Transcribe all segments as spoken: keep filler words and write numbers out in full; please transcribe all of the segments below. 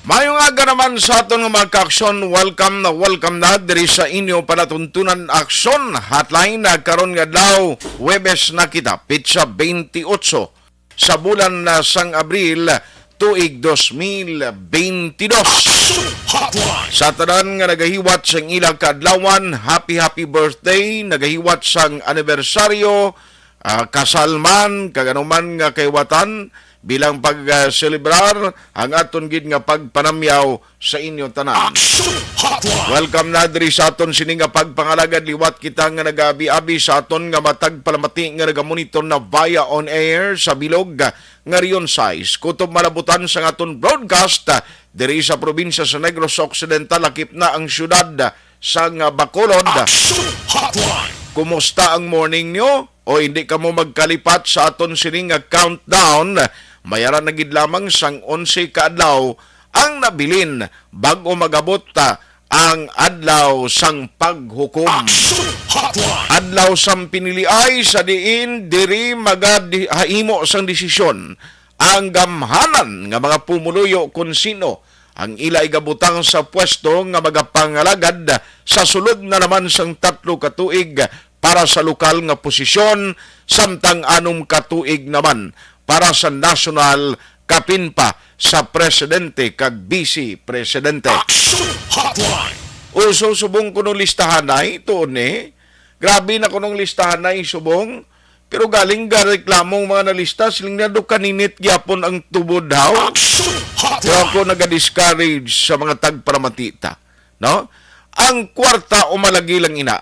Mayong aga naman sa aton nga mga ka-aksyon. Welcome na welcome na diri sa inyo palatuntunan Aksyon Hotline, ah, karon nga adlaw, Huwebes na kita, petsa twenty-eight sa bulan na sang Abril, tuig dos mil twenty-two. Aksyon Hotline. Sa tanan nga nagahiwat sang ila kaadlawan, happy, happy birthday, nagahiwat sang anibersaryo, ah, kasal man, kag anuman nga kahiwatan, bilang pag, ah, selebrar ang aton gid nga pagpanamyaw sa inyo tanan. Action Hotline. Welcome na diri sa aton sini nga pagpangalagad. Liwat kita nga nagaabi-abi sa aton nga matag palamati nga nagamonitor na via on air sa bilog nga Rion sais, kutob malabutan sang aton broadcast, ah, diri sa probinsya sa Negros Occidental, lakip na ang siyudad, ah, sang, ah, Bacolod. Action Hotline. Kumusta ang morning nyo? O hindi kamo magkalipat sa aton sining nga countdown, may ara na gid lamang sang onse ka adlaw ang nabilin bag-o mag-abot, ah, ang adlaw sang paghukom. Action Hotline. Adlaw sang piniliay, sa diin diri magahimo sang desisyon ang gamhanan nga mga pumuluyo kon sino ang ila igabutang sa pwesto nga magapangalagad sa sulod na naman sang tatlo ka tuig para sa lokal nga posisyon, samtang anom ka tuig naman para sa nasyonal, kapin pa sa presidente kag vice presidente. Action Hotline. Uso subong kuno listahanay, tuon ni. Grabe na kunong listahanay subong. Pero galing ga reklamo ang mga nalista, siling na do kaninit gyapon ang tubod, haw? Action Hotline. Pero ako naga-discourage sa mga tagparamatita, no? Ang kwarta o malagi lang ina.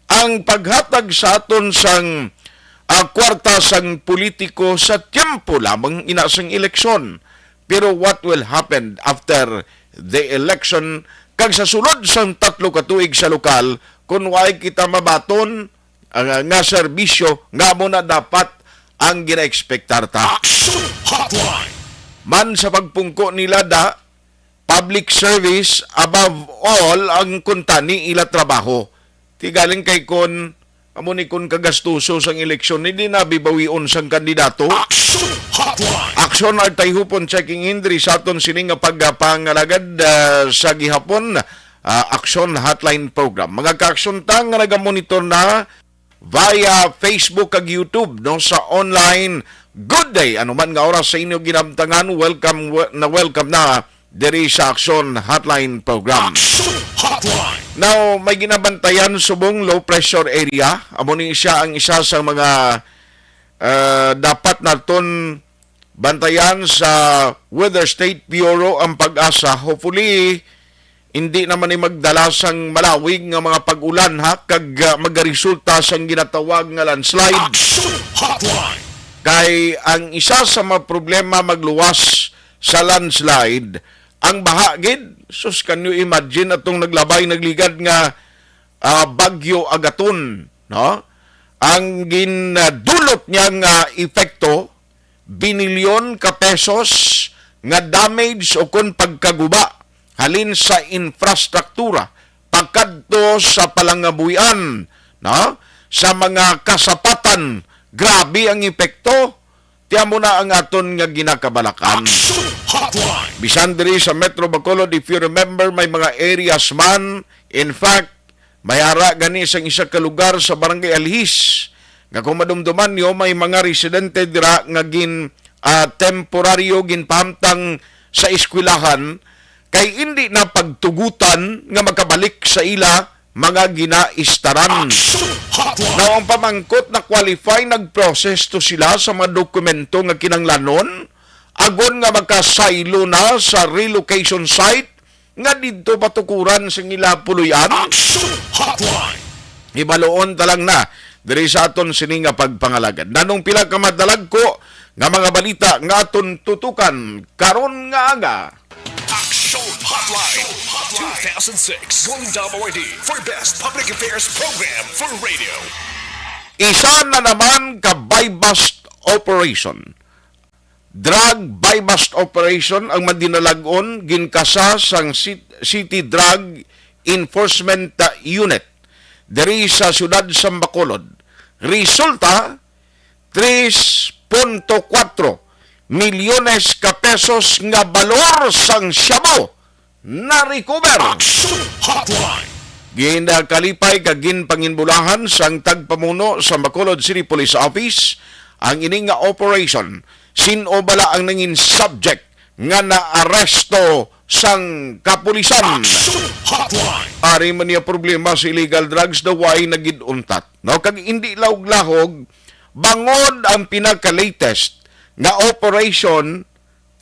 Ang paghatag sa aton sang, ah, kwarta sang politiko sa tiyempo lamang ina sang eleksyon. Pero what will happen after the election kag sa sulod sang tatlo ka tuig sa lokal, kung waay kita mabaton, ah, nga serbisyo nga amo na dapat ang ginaekspektar ta? Action Hotline. Man sa pagpungko nila da, public service above all ang kuntani ila trabaho. Ti galing kay kon amo ni kon kagastuso sang eleksyon, hindi na bibawion sang kandidato. Action Hotline. Action Artayhupon checking in diri sa aton sini nga pagpangalagad, ah, sa gihapon, ah, Action Hotline program. Mga ka-aksyon ta nga nagamonitor na via Facebook kag YouTube, no, sa online. Good day, anuman nga oras sa inyo ginamtangan, welcome, we-, na welcome na diri sa Action Hotline program. Action Hotline. Now, may ginabantayan subong low pressure area. Amo ni siya ang isa sa mga, ah, dapat naton bantayan sa Weather State Bureau ang PAGASA. Hopefully, hindi naman ni magdala sang malawig nga mga pag-ulan, ha, kag, ah, magaresulta sang ginatawag nga landslide. Action Hotline. Kay ang isa sa mga problema magluwas sa landslide, ang baha gid. Sus, can you imagine atong naglabay, nagligad nga, ah, Bagyo Agaton, no? Ang gindulot niya nga epekto, binilyon ka pesos nga damage o kon pagkaguba halin sa infrastruktura pakadto sa palangabuhian, no? Sa mga kasapatan, grabe ang epekto. Ti amo na ang aton nga ginakabalakan. Action Hotline. Bisan diri sa Metro Bacolod, if you remember, may mga areas man, in fact, may ara gani sang isa ka lugar sa Barangay Alhis, nga kung madumduman niyo, may mga residente dira nga gin, ah, temporaryo ginpahamtang sa eskwelahan kay indi na pagtugutan nga makabalik sa ila mga ginaistaran. Action Hotline. Now, ang pamangkot, na-qualify, nag-process to sila sa mga dokumento nga kinahanglanon, agon nga makasaylo na sa relocation site nga didto patukuran sa ila puloy-an. Action Hotline. Ibaloon ta lang na diri sa aton sini nga pagpangalagad. Nanong pila ka madalagko nga mga balita nga aton tutukan karon nga aga? Action Hotline two thousand six Golden Dome Awardee for Best Public Affairs Program for Radio. Isa na naman ka buy-bust operation. Drug buy-bust operation ang madinalag-on ginkasa sang Ci-, City Drug Enforcement, uh, Unit diri sa siyudad sa Bacolod. Resulta, tres punto kuwatro milyones ka pesos nga balor sang shabu na-recover. Action Hotline. Ginakalipay kag ginpanginbulahan sang tagpamuno sa Bacolod City Police Office ang ini nga operation. Sin-o bala ang nangin subject nga naaresto sang kapulisan? Action Hotline. Ari man niya problema sa illegal drugs, daw way nagid untat. No, kag hindi lahog-lahog, bangod ang pinaka-latest nga operation,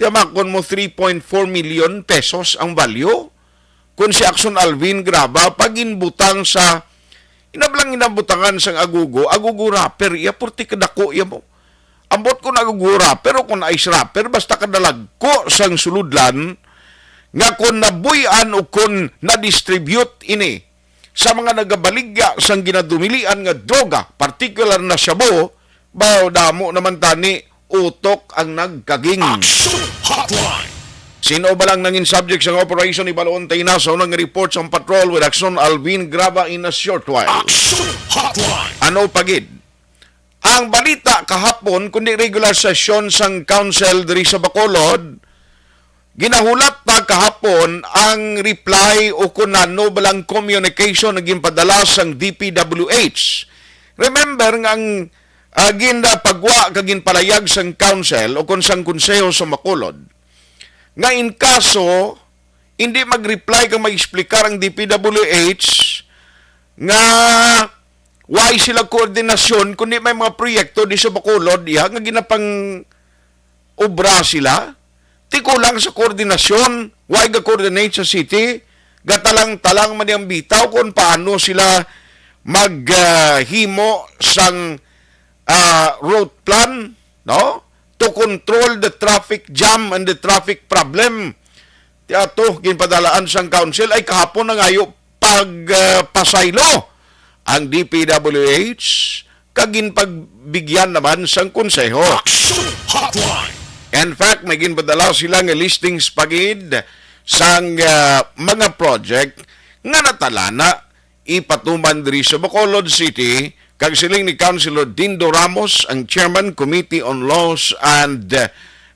tiyamakon mo three point four million pesos ang value. Kung si Action Alvin Graba, paginbutang sa, inablang inabutangan sang agugo, agugo wrapper, iya, purti kadako iya mo. Ambot ko na agugo wrapper o kung ice wrapper, basta kadalagko sang suludlan, nga kung nabuy-an o kung na-distribute ini sa mga nagabaligya sang ginadumilian nga droga, partikular na shabu, baw damo naman tani utok ang nagkaging. Action Hotline. Sino ba lang nangin subject sang operation? Ibaloon tayo na sa unang report sang patrol with Action Alvin Graba in a short while. Action Hotline. Ano pa gid ang balita kahapon, kundi regular session sang council diri sa Bacolod? Ginahulat ta kahapon ang reply o kun ano ba lang communication nga ginpadala sang D P W H. Remember nga ang, ah, ginpagwa kag ginpalayag sang council o kun sang konseho sa Bacolod nga in kaso hindi mag-reply kag mag-explicar ang D P W H nga why sila koordinasyon kundi may mga proyekto di sa Bacolod, iya nga ginapang obra sila, ti kulang sa koordinasyon, why ga-coordinate sa city, gatalang-talang man yang bitaw kung paano sila mag, ah, himo sang, ah, route plan, no? To control the traffic jam and the traffic problem. Ti ato, ginpadalaan sang council ay kahapon nangayo pag, ah, pasaylo ang D P W H kag ginpagbigyan naman sang konseho. Action Hotline. In fact, may ginpadala sila nga listings pa gid sang, ah, mga project nga natalana ipatuman diri sa Bacolod City, kag siling ni Councilor Dindo Ramos, ang chairman Committee on Laws and,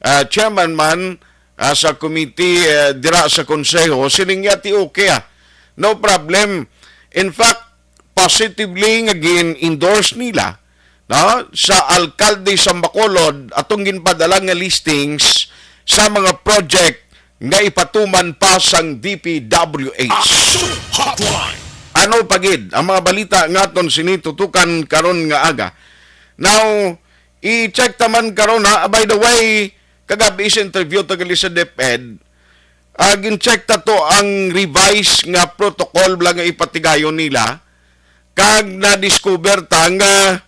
ah, chairman man, ah, sa committee, ah, dira sa konseho, siling niya ti okay, ah. No problem. In fact, positively nga gin-endorse nila, no, sa alkalde sa Bacolod atong ginpadala nga listings sa mga project nga ipatuman pa sang D P W H. Action Hotline. Ano pa gid ang mga balita nga aton sini tutukan karon nga aga? Now, i-check ta man karon, ha. By the way, kagabi sa interview ta gali sa DepEd, ah, gin-check ta to ang revised nga protocol bala nga ipatigayon nila, kag na-discover ta nga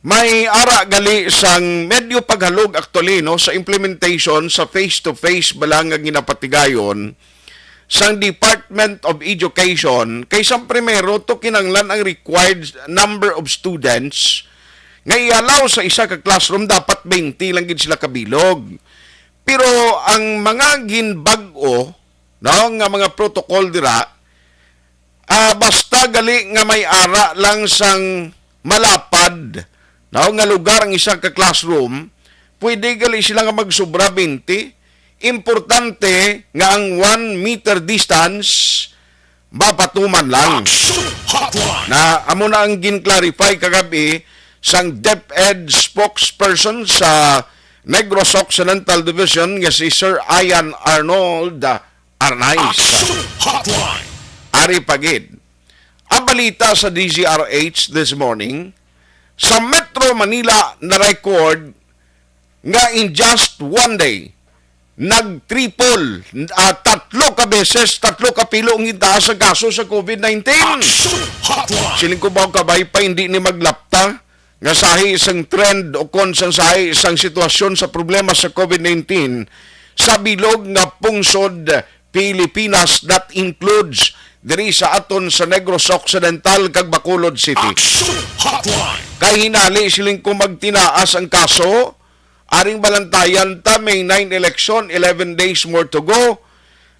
may ara gali sang medyo paghalog actually, no, sa implementation sa face-to-face bala nga ginapatigayon sang Department of Education, kay sa primero to kinanglan ang required number of students nga i-allow sa isa ka classroom dapat twenty lang gid sila kabilog. Pero ang mga ginbag-o, no, nga mga protocol dira, ah, basta gali nga may ara lang sang malapad, no, nga lugar ang isa ka classroom, pwede gali sila nga magsubra twenty. Importante nga ang one meter distance mapatuman lang. Action Hotline. Na amo na ang gin-clarify kagabi sang DepEd spokesperson sa Negros Occidental Division nga si Sir Ian Arnold Arnaiz. Action Hotline. Ari pa gid ang balita sa D Z R H this morning. Sa Metro Manila na-record nga in just one day, nag-triple, ah, tatlo ka beses, tatlo ka pilo ang gintaas ang kaso sa COVID nineteen. Action Hotline. Siling ko ba, kabay pa, hindi ni maglapta nga sahi sang trend o kon sang sahi sang sitwasyon sa problema sa COVID nineteen sa bilog nga pungsod Pilipinas, that includes diri sa aton sa Negros Occidental kag Bacolod City. Action Hotline. Kay hinali siling ko magtinaas ang kaso, aring balantayan ta, May nine election, eleven days more to go.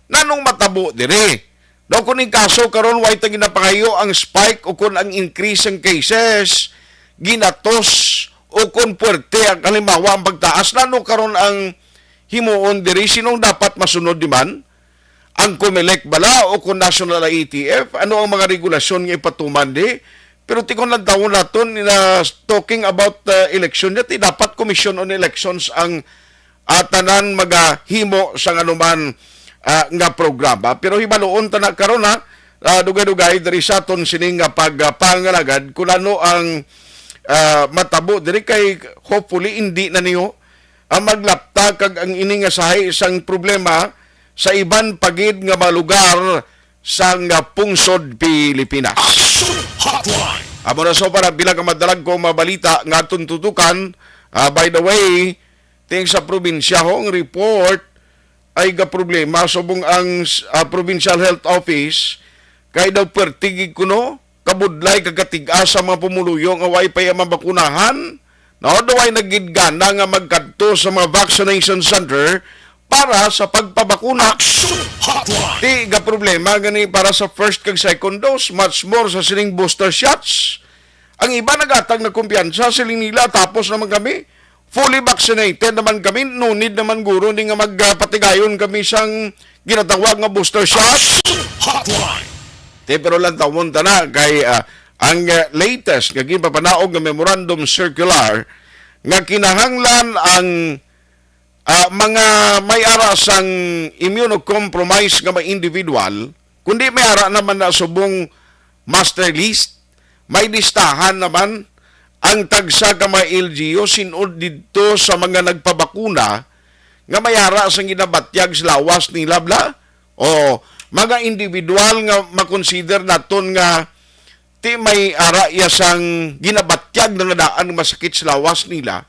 Nanong matabo diri? Daw kun ning kaso karon, way ta ginapangayo ang spike o kun ang increase sang cases, ginatos o kon puwerte ang, halimbawa, ang pagtaas, nano karon ang himuon diri? Sinong dapat masunod di man? Ang Comelec bala o kon National I A T F? Ano ang mga regulasyon nga ipatuman di? Pero tikon lang tawon naton na talking about, uh, election niya, ti dapat Commission on Elections ang, uh, tanan magahimo sa anuman, uh, nga programa. Pero hibaluon ta na karon, ha, uh, dugay-dugay diri sa aton sining nga pag, uh, pangalagad kung ano ang, uh, matabo diri, kay hopefully hindi na niyo ang maglapta kag ang ini nga sahi sang problema sa iban pa gid nga mga lugar sang, ah, pungsod Pilipinas. Action Hotline. Amo na so para pila ka madalagko nga mga balita nga aton tutukan. Ah, by the way, ting sa probinsya ho ang report ay gaproblema subong ang, ah, Provincial Health Office kay daw pertigig kuno kabudlay kag katig-a sa mga pumuluyo nga way pa iya mabakunahan, no? Daw way nagid gana nga magkadto sa mga vaccination center para sa pagpabakuna. Action Hotline. Ti gaproblema gani para sa first kag second dose, much more sa sining booster shots. Ang iba nagatag na kumpiyansa, siling nila, tapos naman kami, fully vaccinated naman kami, no need naman guro ni nga magpatigayon kami sang ginatawag nga booster shot. Action Hotline. Te, pero lang tawon ta na kay, ah, ang, ah, latest nga ginpapanaog nga memorandum circular nga kinahanglan ang, ah, mga may ara sang immunocompromised nga mga individual, kundi may ara naman na subong master list, may listahan naman ang tagsa ka mga L G U sinod didto sa mga nagpabakuna nga may ara sang ginabatyag sa lawas nila, bla? O mga individual nga makonsider naton nga ti may ara iya sang ginabatyag na nga daan masakit sa lawas nila,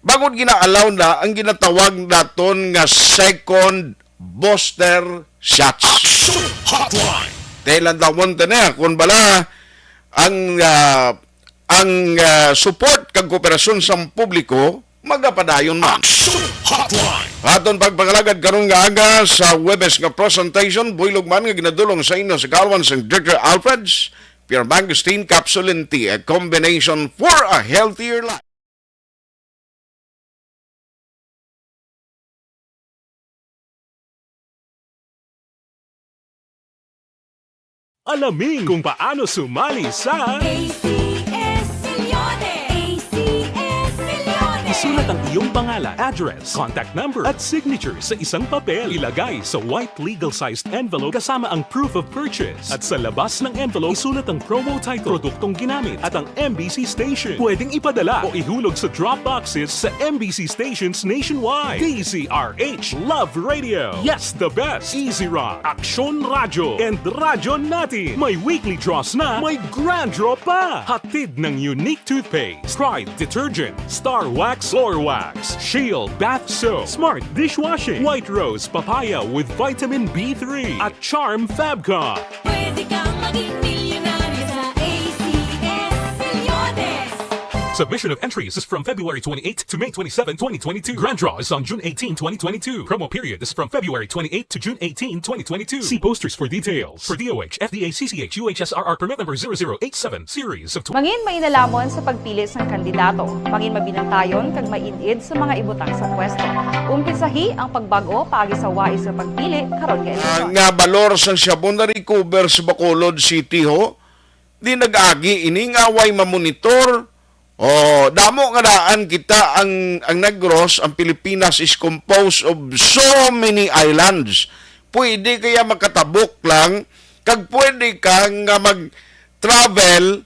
bangod gina-allow na ang ginatawag naton nga second booster shots. Action Hotline. Dahil ang tawon ta na, kung bala ang, ah, ang, ah, support kag kooperasyon sa publiko, magapadayon man. Action Hotline. Aton pagpangalagad karon nga aga sa Huwebes nga presentation, buylog man nga ginadulong sa inyo sa kalwan sang Doctor Alfred's Pure Mangosteen Capsule and Tea, a combination for a healthier life. Alamin kung paano sumali sa A C S Milyones! A C S Milyones! Isulat ang iyong pangalan, address, contact number, at signature sa isang papel. Ilagay sa white legal-sized envelope kasama ang proof of purchase. At sa labas ng envelope, isulat ang promo title, produktong ginamit, at ang M B C station. Pwedeng ipadala o ihulog sa drop boxes sa M B C stations nationwide. D Z R H Love Radio. Yes, the best. Easy Rock, Aksyon Radyo, and Radyo Natin. May weekly draws na, may grand draw pa. Hatid ng Unique Toothpaste, Pride Detergent, Star Wax Floor Wax, Shield Bath Soap, Smart Dishwashing, White Rose Papaya with Vitamin B three, at Charm Fabcon. Pwede kang maging milyonaryo sa A C S Milyones. Submission of entries is from February twenty-eighth to May twenty-seven, twenty twenty-two. Grand draw is on June eighteen, twenty twenty-two. Promo period is from February twenty-eighth to June eighteen, twenty twenty-two. See posters for details. For D O H, F D A, C C H, U H S R R permit number zero zero eight seven, series of tw- Mangin mainalamon sa pagpili sang kandidato. Mangin mabinantayon kag maid-id sa mga ibutang sa pwesto. Umpisahi ang pagbago paagi sa wais nga pagpili karon nga Ah, eleksyon. Nga balor sang shabu na-recover sa Bacolod City, ho? Di nag-agi ini nga way mamonitor. Oh, damo nga daan kita ang, ang Negros, ang Pilipinas is composed of so many islands. Pwede kaya makatabok lang, kag pwede ka nga mag-travel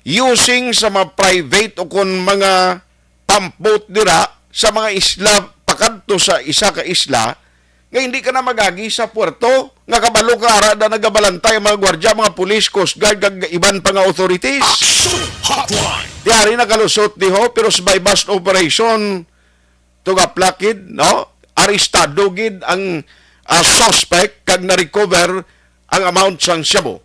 using sa mga private o kon mga pump boat dira sa mga isla pakadto sa isa ka isla nga hindi ka na magagi sa puerto, nga kabalo ka ara da nagabalantay ang mga gwardya, mga pulis, coast guard, kag iban pa nga authorities. Action Hotline. Di ari nakalusot diho, pero sa buy-bust operation, tugaplakid, no? Arestado gid ang, ah, suspect kag na-recover ang amount sang shabu.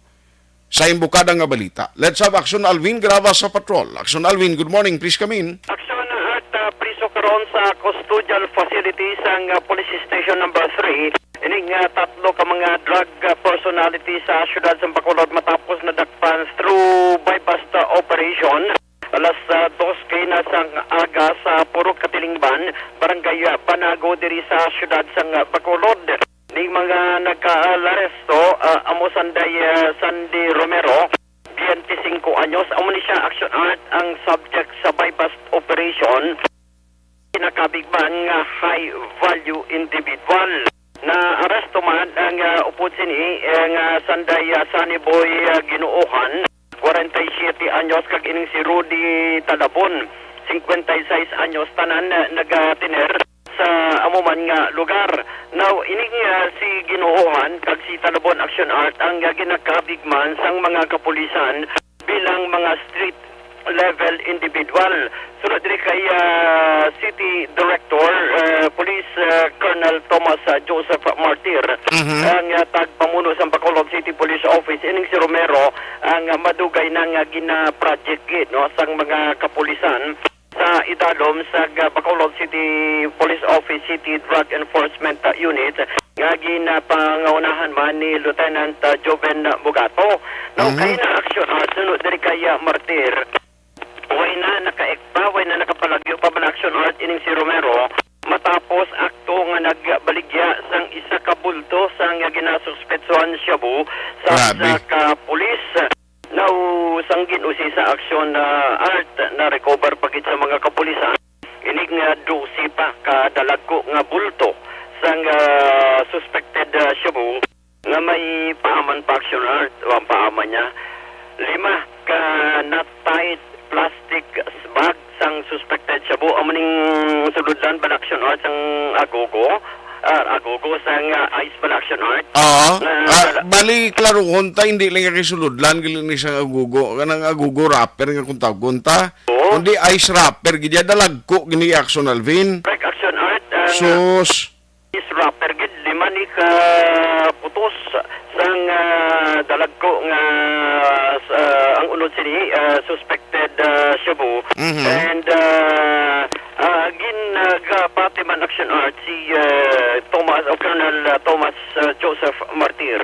Sa imbukada nga balita, let's have Action Alvin Grava sa patrol. Action Alvin, good morning. Please come in. Action Heart, ah, priso karon sa custodial facility sang, ah, Police Station Number Three. Ining, ah, tatlo ka mga drug, ah, personality sa siyudad sa Bacolod matapos nadakpan through buy-bust, ah, operation. Alas, ah, dos kaina sang aga sa Purok Katilingban, Barangay, ah, Banago, diri sa siyudad sang, ah, Bacolod. Ning mga nagkaaresto, ah, amo sanday, ah, Sandy Romero, twenty-cinco anyos, amo ni siya, Action Art, ang subject sa buy-bust operation. Kinakabig man nga high value individual. Naaresto man ang, ah, upod sini, eh, nga sanday, ah, Sunny Boy, ah, Ginuohan, forty-seven anyos, kag ining si Rudy Talabon, cincuenta y seis anyos, tanan, ah, nagatener sa amo man nga lugar. Now, ining, ah, si Ginuohan kag si Talabon, Action Art, ang, ah, ginakabig man sang mga kapulisan bilang mga street level individual. Sunod diri kay, ah, City Director, ah, Police, ah, Colonel Thomas, ah, Joseph Martir, Mhm. ang, ah, tagpamuno sa Bacolod City Police Office, ining si Romero, ang, ah, madugay na nga gina-project gid, no, sang mga kapulisan sa idalom sa, ah, Bacolod City Police Office City Drug Enforcement, ah, Unit, nga ginapangunahan man ni Lieutenant, ah, Joven Bugato. Now, Mhm. kay na, Action Art, sunod diri kay, ah, Martir, way na nakaekta, way na nakapalagyo pa man, Action Art, ining si Romero, matapos akto nga nagbaligya sang isa ka bulto sang ginasuspetsuhan shabu sa Grabe. isa ka pulis. Now, sang gin-usisa, Action, ah, Art, na-recover pa gid sa mga kapulisan ining, ah, dose pa ka dalagko nga bulto sang, ah, suspected, ah, shabu nga may paaman pa, Action Art, o ang paaman niya. Lima ka knot-tied plastic bag sang suspected shabu. Amo ning sulodlan ba, Action Art, sang agogo? Ah, agogo, sang, ah, ice ba, Action Art? Oo. Na Ah, dala- bali, klaruhon ta, hindi lang yung sulodlan, gali ni sang agogo. Kanang agogo wrapper nga kung tawgon ta. Oo. Kundi ice wrapper, gid ya, dalagko gini, Action Alvin. Correct, Action Art, ah, Sus. Is rapper gid, lima ni ka putos sang, ah, dalagko nga, ah, ang unod sini, ah, suspected, ah, shabu. Mhm. And, ah, ah, ginagapati man, Action Art, si, ah, Thomas o Colonel, ah, Thomas, ah, Joseph Martir.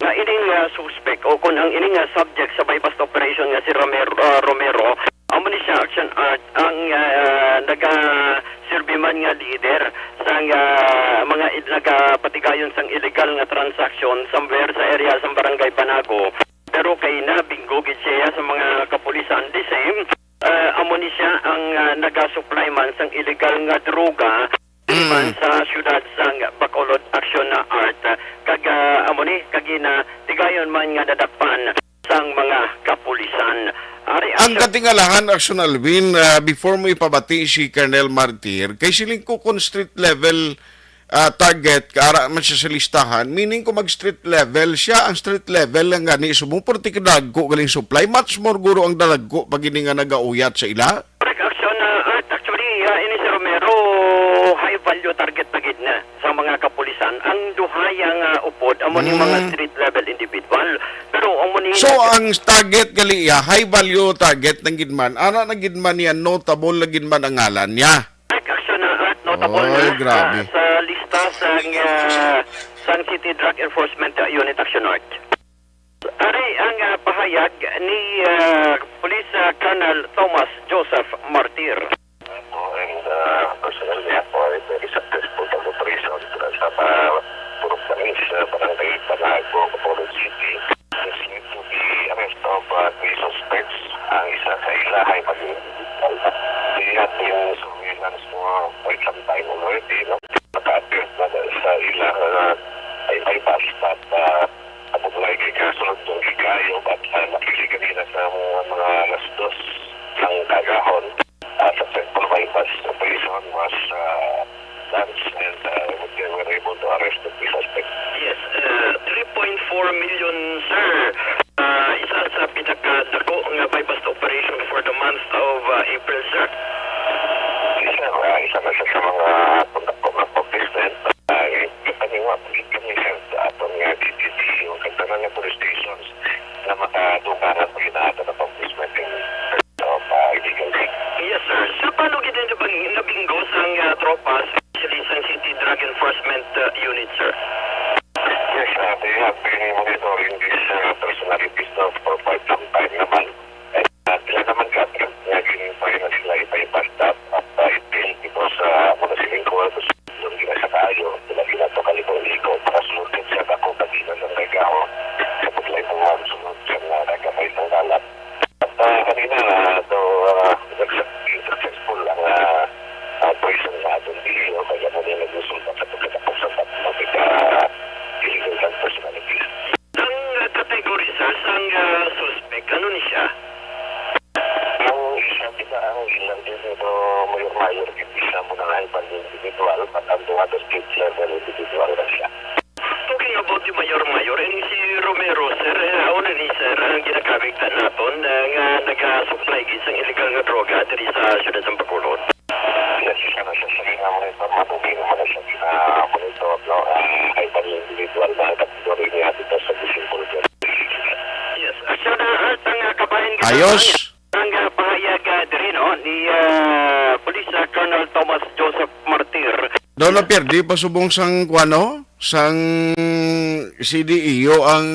Nga ining, ah, suspek o kon ang ining, ah, subject sa buy-bust operation nga si Ramer-, ah, Romero, amo ni siya, Action Art, ang, ah, naga-serve man nga leader sang, ah, mga il-, nagapatigayon sang illegal nga transaction somewhere sa area sang Barangay Banago. Pero kay nabinggo gid siya sa mga kapulisan. The same, ah, amo ni siya ang, ah, naga-supply man sang illegal nga droga diri man Mm. sa siyudad sang Bacolod, Action Art, kag, ah, amo ni, kag ginatigayon man nga nadakpan sang mga kapulisan. Ari ang Ang siyud- katingalahan, Action Alvin, ah, before mo ipabati si Colonel Martir, kay siling ko kon street level, ah, target, kaara man siya sa listahan, meaning kung mag-street level siya, ang street level lang gani subong, perti kadagko galing supply, much more guro ang dalagko pag ini nga nagauyat sa ila. Correct, Action, ah, Art. Actually, ah, ini si Romero, high value target na gid na sa mga kapulisan. Ang duha yang, ah, upod, amo ni mga Mm. street level individual. Pero amo ni So, ang target gali iya, high value target nang gid man. Ana na gid man niya, notable na gid man ang ngalan niya. Correct, Action, ah, Art. Notable Oy, na grabe. sa, sa lista sang, ah, sang City Drug Enforcement, ah, Unit, Action, Art. Ari ang, ah, pahayag ni, ah, Police, ah, Colonel Thomas Joseph Martir. Ako and, ah, personally, ako ay very successful sa operation sa, sa pa-, Purok Tanis, ah, Barangay Banago, Bacolod City. There's need to be arrest of, ah, three suspects. Ang isa sa ila ay mag-, they have been surveillance for quite some time already, no? Naka-appear na sa ila, ah, ay, ay basta, ah, Abot na kay kasulod kong hikayo, but, ah, napili kanina sa mga, mga alas dos ang kagahon. Ah, successful buy-bust operation was, ah, launched and, ah, we were able to arrest the three suspects. Yes, uh, three point four million, sir. Ah, isa sa pinakadako nga buy-bust operation for the month of, ah, April, sir. Yes, sir. Ah, isa na siya sa mga pundako nga accomplishment. Ah, eh, kami nga, kami, sir, sa aton nga D P D, o sa tanan nga police stations, na makadugangan po yun na ato na pag-dismantling of, ah, illegal drug. Yes, sir. Sir, paano gid ninyo bang nabinggo sang, ah, tropa, especially sang City Drug Enforcement, ah, Unit, sir? Yes, ah, they have been monitoring these, ah, personalities now for quite some time naman. And, ah, sila naman ka-attract nga Ah, kanina, ah, daw, ah, nagsa-, successful ang, ah, ah, person sa aton D E O, kaya mo din nagsulbad sa pagkatapos sa pagmapit, ah, illegal gun personalities. Ang, ah, category, sir, sang, ah, suspect, ano ni siya? Ang isa, di ba, ang ilang din ito, mayor-mayor, hindi siya mo na nga ibang individual, but ang duha to state level individual na siya. Talking about the mayor-mayor, and si Romero, sir, eh, ano ni, sir, ang ginagamit na naton, eh, nga nagasupply gid sang illegal nga droga diri sa siyudad sang Bacolod? Yes, isa na siya sa mga monitor, matubi naman na siya sa monitor, no? Ah, ay, pang individual na kategorya niya dito sa Bicol. Yes, ah, siya na, ah, sang, ah, kabahin ka Ayos. Ang, ah, pahayag, ah, diri, no, ni, ah, Police, ah, Colonel Thomas Joseph Martir. Daw na perdi pa subong sang kuano, sang C D E O ang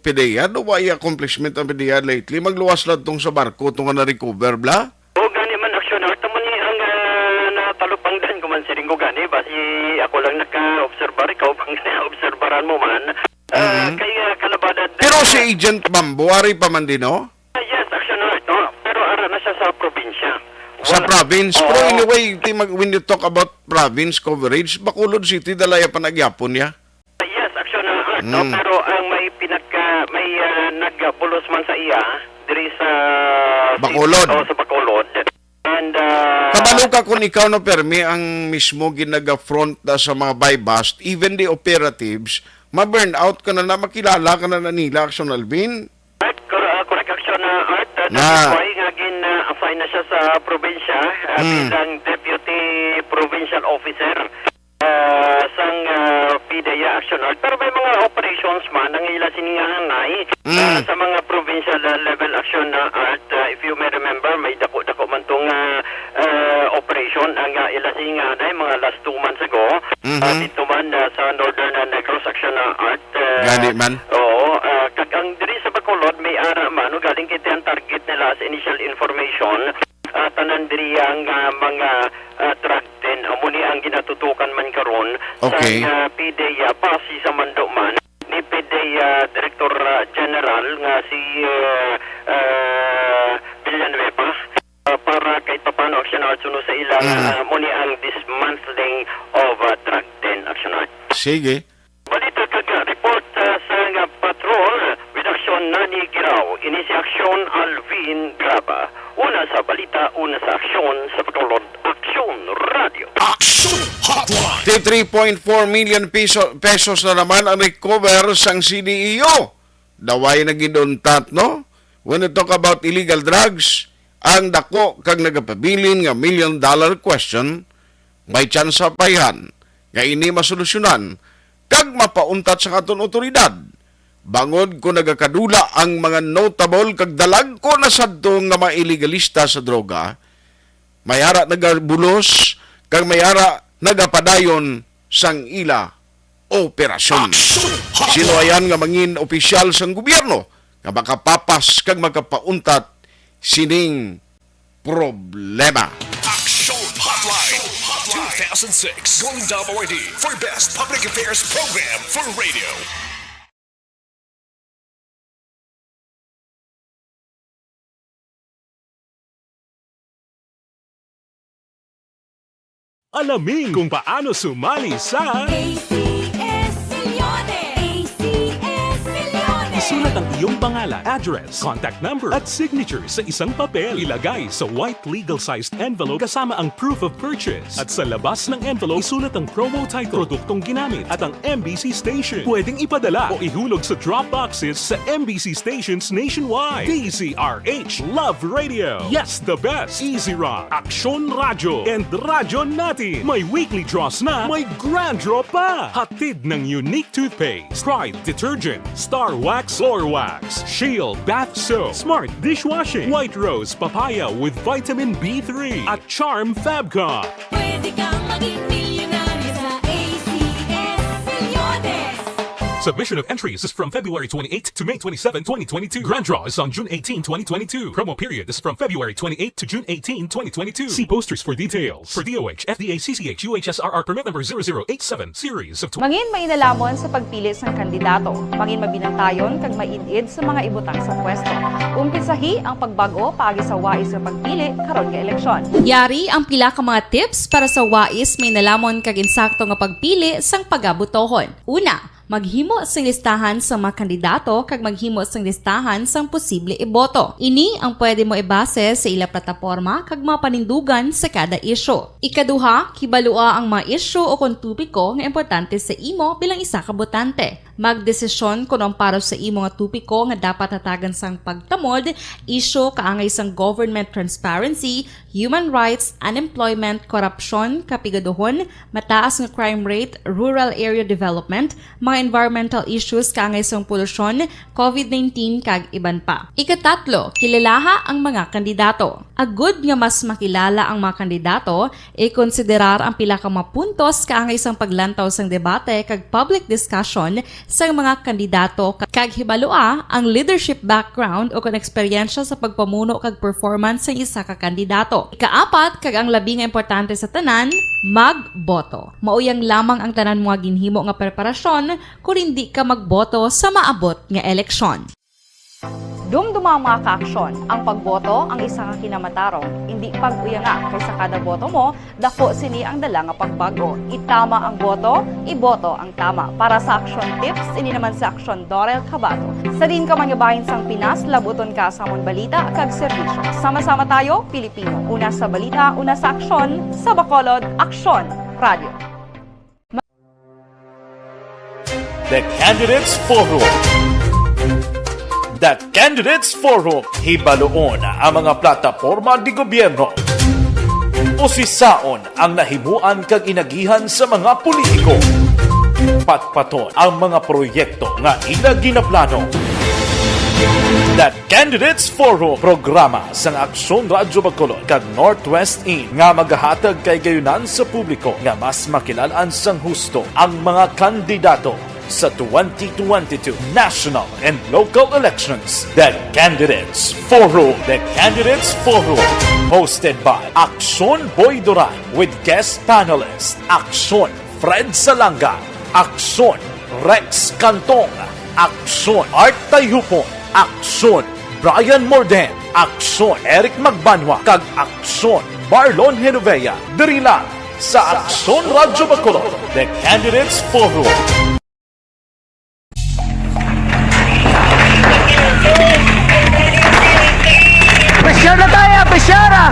PDEA, do wa iya accomplishment ang PDEA lately. Magluwas lang tong sa barko, tong nga na-recover, bla? O, gani man, Aksyon Art, tamo ni ang, ah, natalupangdan ko man siling ko gani, basi ako lang naka-obserbar, ikaw bang naobserbaran mo man? Ah, Mhm. Kay, ah, Kalabada. Pero si Agent Bambo, ari pa man din, no? Ah, yes, Aksyon Art, no? Pero ara na siya sa probinsya. Sa Wala province. Pero Oo. Anyway, ti mag-, when you talk about province coverage, Bacolod City, dalaya pa nagyapon niya. Yes, Aksyon Art, no? Mm. Pero ang may pinaka, may, ah, nagbulos man sa iya, diri sa Bacolod. O, sa Bacolod. And, ah, Kabalo ka kung ikaw, no, Permi, ang mismo ginaga-front na sa mga buy-bust, even the operatives, ma-burn out ka na, na makilala ka na, na nila, Aksyon Alvin. Correct, cor-, ah, correct, Aksyon, ah, Art, ah, Na. That is why nga gin, ah, assign na siya sa probinsya, ah, Hmm. bilang Deputy Provincial Officer, ah, sang, ah, PDEA, Aksyon Art. Pero may mga operations man ang ila sini nga hanay, Hmm. ah, sa mga provincial, ah, level, Aksyon, ah, Art. Ah, if you may remember, may dako-dako man tong, ah, ah, operation ang, ah, ila sini nga hanay mga last two months ago. Mhm. Ah, dito man, ah, sa Northern, ah, Negros, Aksyon, ah, Art. Ah, Gani man. Oo, ah, kag ang diri sa Bacolod, may ara man, no, galing kay ang target nila sa initial information, ah, tanan diri ang, ah, mga, ah, drug den. Amo ni ang ginatutukan man karon Okay. sa, ah, PDEA, ah, base sa mando man ni PDEA, ah, Director, ah, General nga si, ah, ah, Villanueva, ah, para kahit papaano, Aksyon Art, suno sa ilang, Mm. ah, amo ni ang dismantling of, ah, drug den, Aksyon Art. Sige. Balita kag report, ah, sa nga patrol with Aksyon Nani Giraw. Ini si Aksyon Alvin Graba. Una sa balita, una sa aksyon, sa Bacolod, Aksyon Radio. Action Hotline. Ti three point four million piso, pesos na naman ang recover sang C D E O. Daway na gid untat, no? When you talk about illegal drugs, ang dako kag nagapabilin nga million dollar question, may tsansa pa yan nga ini masolusyonan kag mapauntat sa aton awtoridad. Bangod kon nagakadula ang mga notable kag dalagko na sadto nga mga iligalista sa droga, may ara nagabulos kag may ara nagapadayon sang ila operasyon. Action Hotline. Sino ayan nga mangin opisyal sang gobyerno nga makapapas kag makapauntat sining problema? Action Hotline two thousand six Golden Dove Awardee for Best Public Affairs Program for Radio. Alamin kung paano sumali sa A C S Millones! A C S Millones! Isulat ang iyong pangalan, address, contact number, at signature sa isang papel. Ilagay sa white legal-sized envelope kasama ang proof of purchase. At sa labas ng envelope, isulat ang promo title, produktong ginamit, at ang M B C station. Pwedeng ipadala o ihulog sa drop boxes sa M B C stations nationwide. D Z R H Love Radio. Yes, the best. Easy Rock, Aksyon Radyo, and Radyo Natin. May weekly draws na, may grand draw pa. Hatid ng Unique Toothpaste, Pride Detergent, Star Wax Floor Wax, Shield Bath Soap, Smart Dishwashing, White Rose Papaya with Vitamin B three, at Charm Fabcon. Pwede kang maging milyonaryo sa A C S Millones. Submission of entries is from February twenty-eighth to May twenty-seven, twenty twenty-two. Grand draw is on June eighteen, twenty twenty-two. Promo period is from February twenty-eighth to June eighteen, twenty twenty-two. See posters for details. For D O H, F D A, C C H, U H S R R permit number zero zero eight seven, series of tw- Mangin mainalhamon sa pagpili sang kandidato. Mangin mabinantayon kag maid-id sa mga ibutang sa pwesto. Umpisahi ang pagbag-o paagi sa wais nga pagpili karon nga eleksyon. Yari ang pila ka mga tips para sa wais, mainalhamon kag insakto nga pagpili sang pagabotohon. Una, maghimo sing listahan sa mga kandidato kag maghimo sing listahan sang posible iboto. Ini ang pwede mo ibase sa ila plataporma kag mga panindugan sa kada isyu. Ikaduha, kibalua ang mga isyu o kon topiko nga importante sa imo bilang isa ka botante. Magdesisyon kon ang para sa imo nga topiko nga dapat hatagan sang pagtamod, isyu kaangay sang government transparency, human rights, unemployment, korupsyon, kapigaduhon, mataas nga crime rate, rural area development, mga environmental issues kaangay sang polusyon, covid nineteen, kag iban pa. Ikatatlo, kilalaha ang mga kandidato. Agud nga mas makilala ang mga kandidato, ikonsiderar ang pila ka mga puntos kaangay sang paglantaw sang debate kag public discussion sang mga kandidato, kag hibalua ang leadership background o kon eksperyensya sa pagpamuno kag performance sang isa ka kandidato. Ikaapat, kag ang labi nga importante sa tanan, magboto. Mauyang lamang ang tanan mo nga ginhimo nga preparasyon kon indi ka magboto sa maabot nga eleksyon. Dumduma ang mga kaaksyon. Ang pagboto ang isa ka kinamatarong. Indi pag-uyanga, kay sa kada boto mo, dako sini ang dala nga pagbag-o. Itama ang boto, iboto ang tama. Para sa Aksyon Tips, ini naman si Aksyon Dorel Cabato. Sa diin ka man nga bahin sang Pinas, labuton ka sa amon balita kag serbisyo. Sama-sama tayo, Pilipino. Una sa balita, una sa aksyon, sa Bacolod, Aksyon Radio. The Candidates Forum. The Candidates Forum, hibaluon ang mga plataporma de gobyerno. Usisaon ang nahimuan kag inagihan sa mga politiko. Patpaton ang mga proyekto nga ila ginaplano. The Candidates Forum, programa sang Aksyon Radyo Bacolod kag Northwest In nga magahatag kahigayonan sa publiko nga mas makilalaan sang husto ang mga kandidato sa twenty twenty-two national and local elections. The Candidates Forum. The Candidates Forum, hosted by Aksyon Boy Duran with guest panelist Aksyon Fred Salanga, Aksyon Rex Cantong, Aksyon Art Tayhupon, Aksyon Brian Morden, Aksyon Eric Magbanwa, kag Aksyon Marlon Genovea, diri lang sa Aksyon Radyo Bacolod, The Candidates Forum. Pressure na tayo, pressure, ah!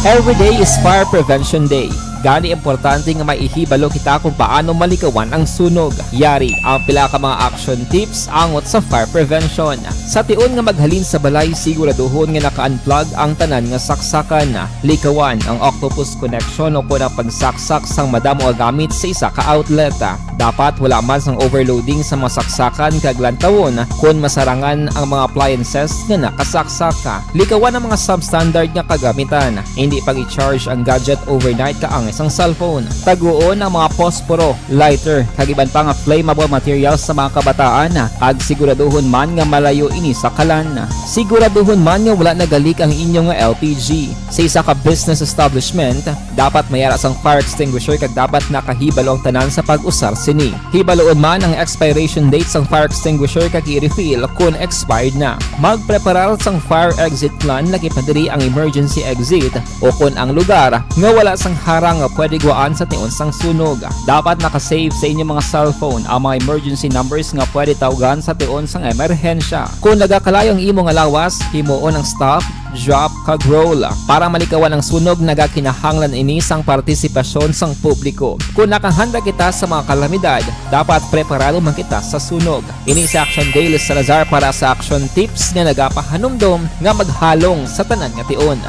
Every day is Fire Prevention Day. Gani, importante nga may ihibalo kita kung paano malikawan ang sunog. Yari ang pila ka mga action tips angot sa fire prevention. Sa tion nga maghalin sa balay, siguraduhon nga naka-unplug ang tanan nga saksakan. Likawan ang octopus connection o kon ang pagsaksak sang madamo nga gamit sa isa ka outlet. Dapat wala man sang overloading sa mga saksakan kag lantawon kon masarangan ang mga appliances nga nakasaksak. Likawan ang mga substandard nga kagamitan. Hindi pag-i-charge ang gadget overnight kaangay sang cellphone. Taguon ang mga posporo, lighter, kag iban pa nga flammable materials sa mga kabataan, kag siguraduhon man nga malayo ini sa kalan. Siguraduhon man nga wala nagalik ang inyo nga L P G. Sa isa ka business establishment, dapat may ara sang fire extinguisher kag dapat nakahibalo ang tanan sa pag-usar sini. Hibaluon man ang expiration date sang fire extinguisher kag i-refill kon expired na. Magpreparar sang fire exit plan, lakip na diri ang emergency exit o kon ang lugar nga wala sang harang nga pwede guwaan sa tion sang sunog. Dapat naka-save sa inyo mga cellphone ang mga emergency numbers nga pwede tawgan sa tion sang emerhensya. Kon nagakalayo ang imo nga lawas, himuon ang stop, drop, kag roll. Para malikawan ang sunog, nagakinahanglan ini sang partisipasyon sang publiko. Kon nakahanda kita sa mga kalamidad, dapat preparado man kita sa sunog. Ini si Action Dale Salazar para sa Action Tips nga nagapahanumdom nga maghalong sa tanan nga tion.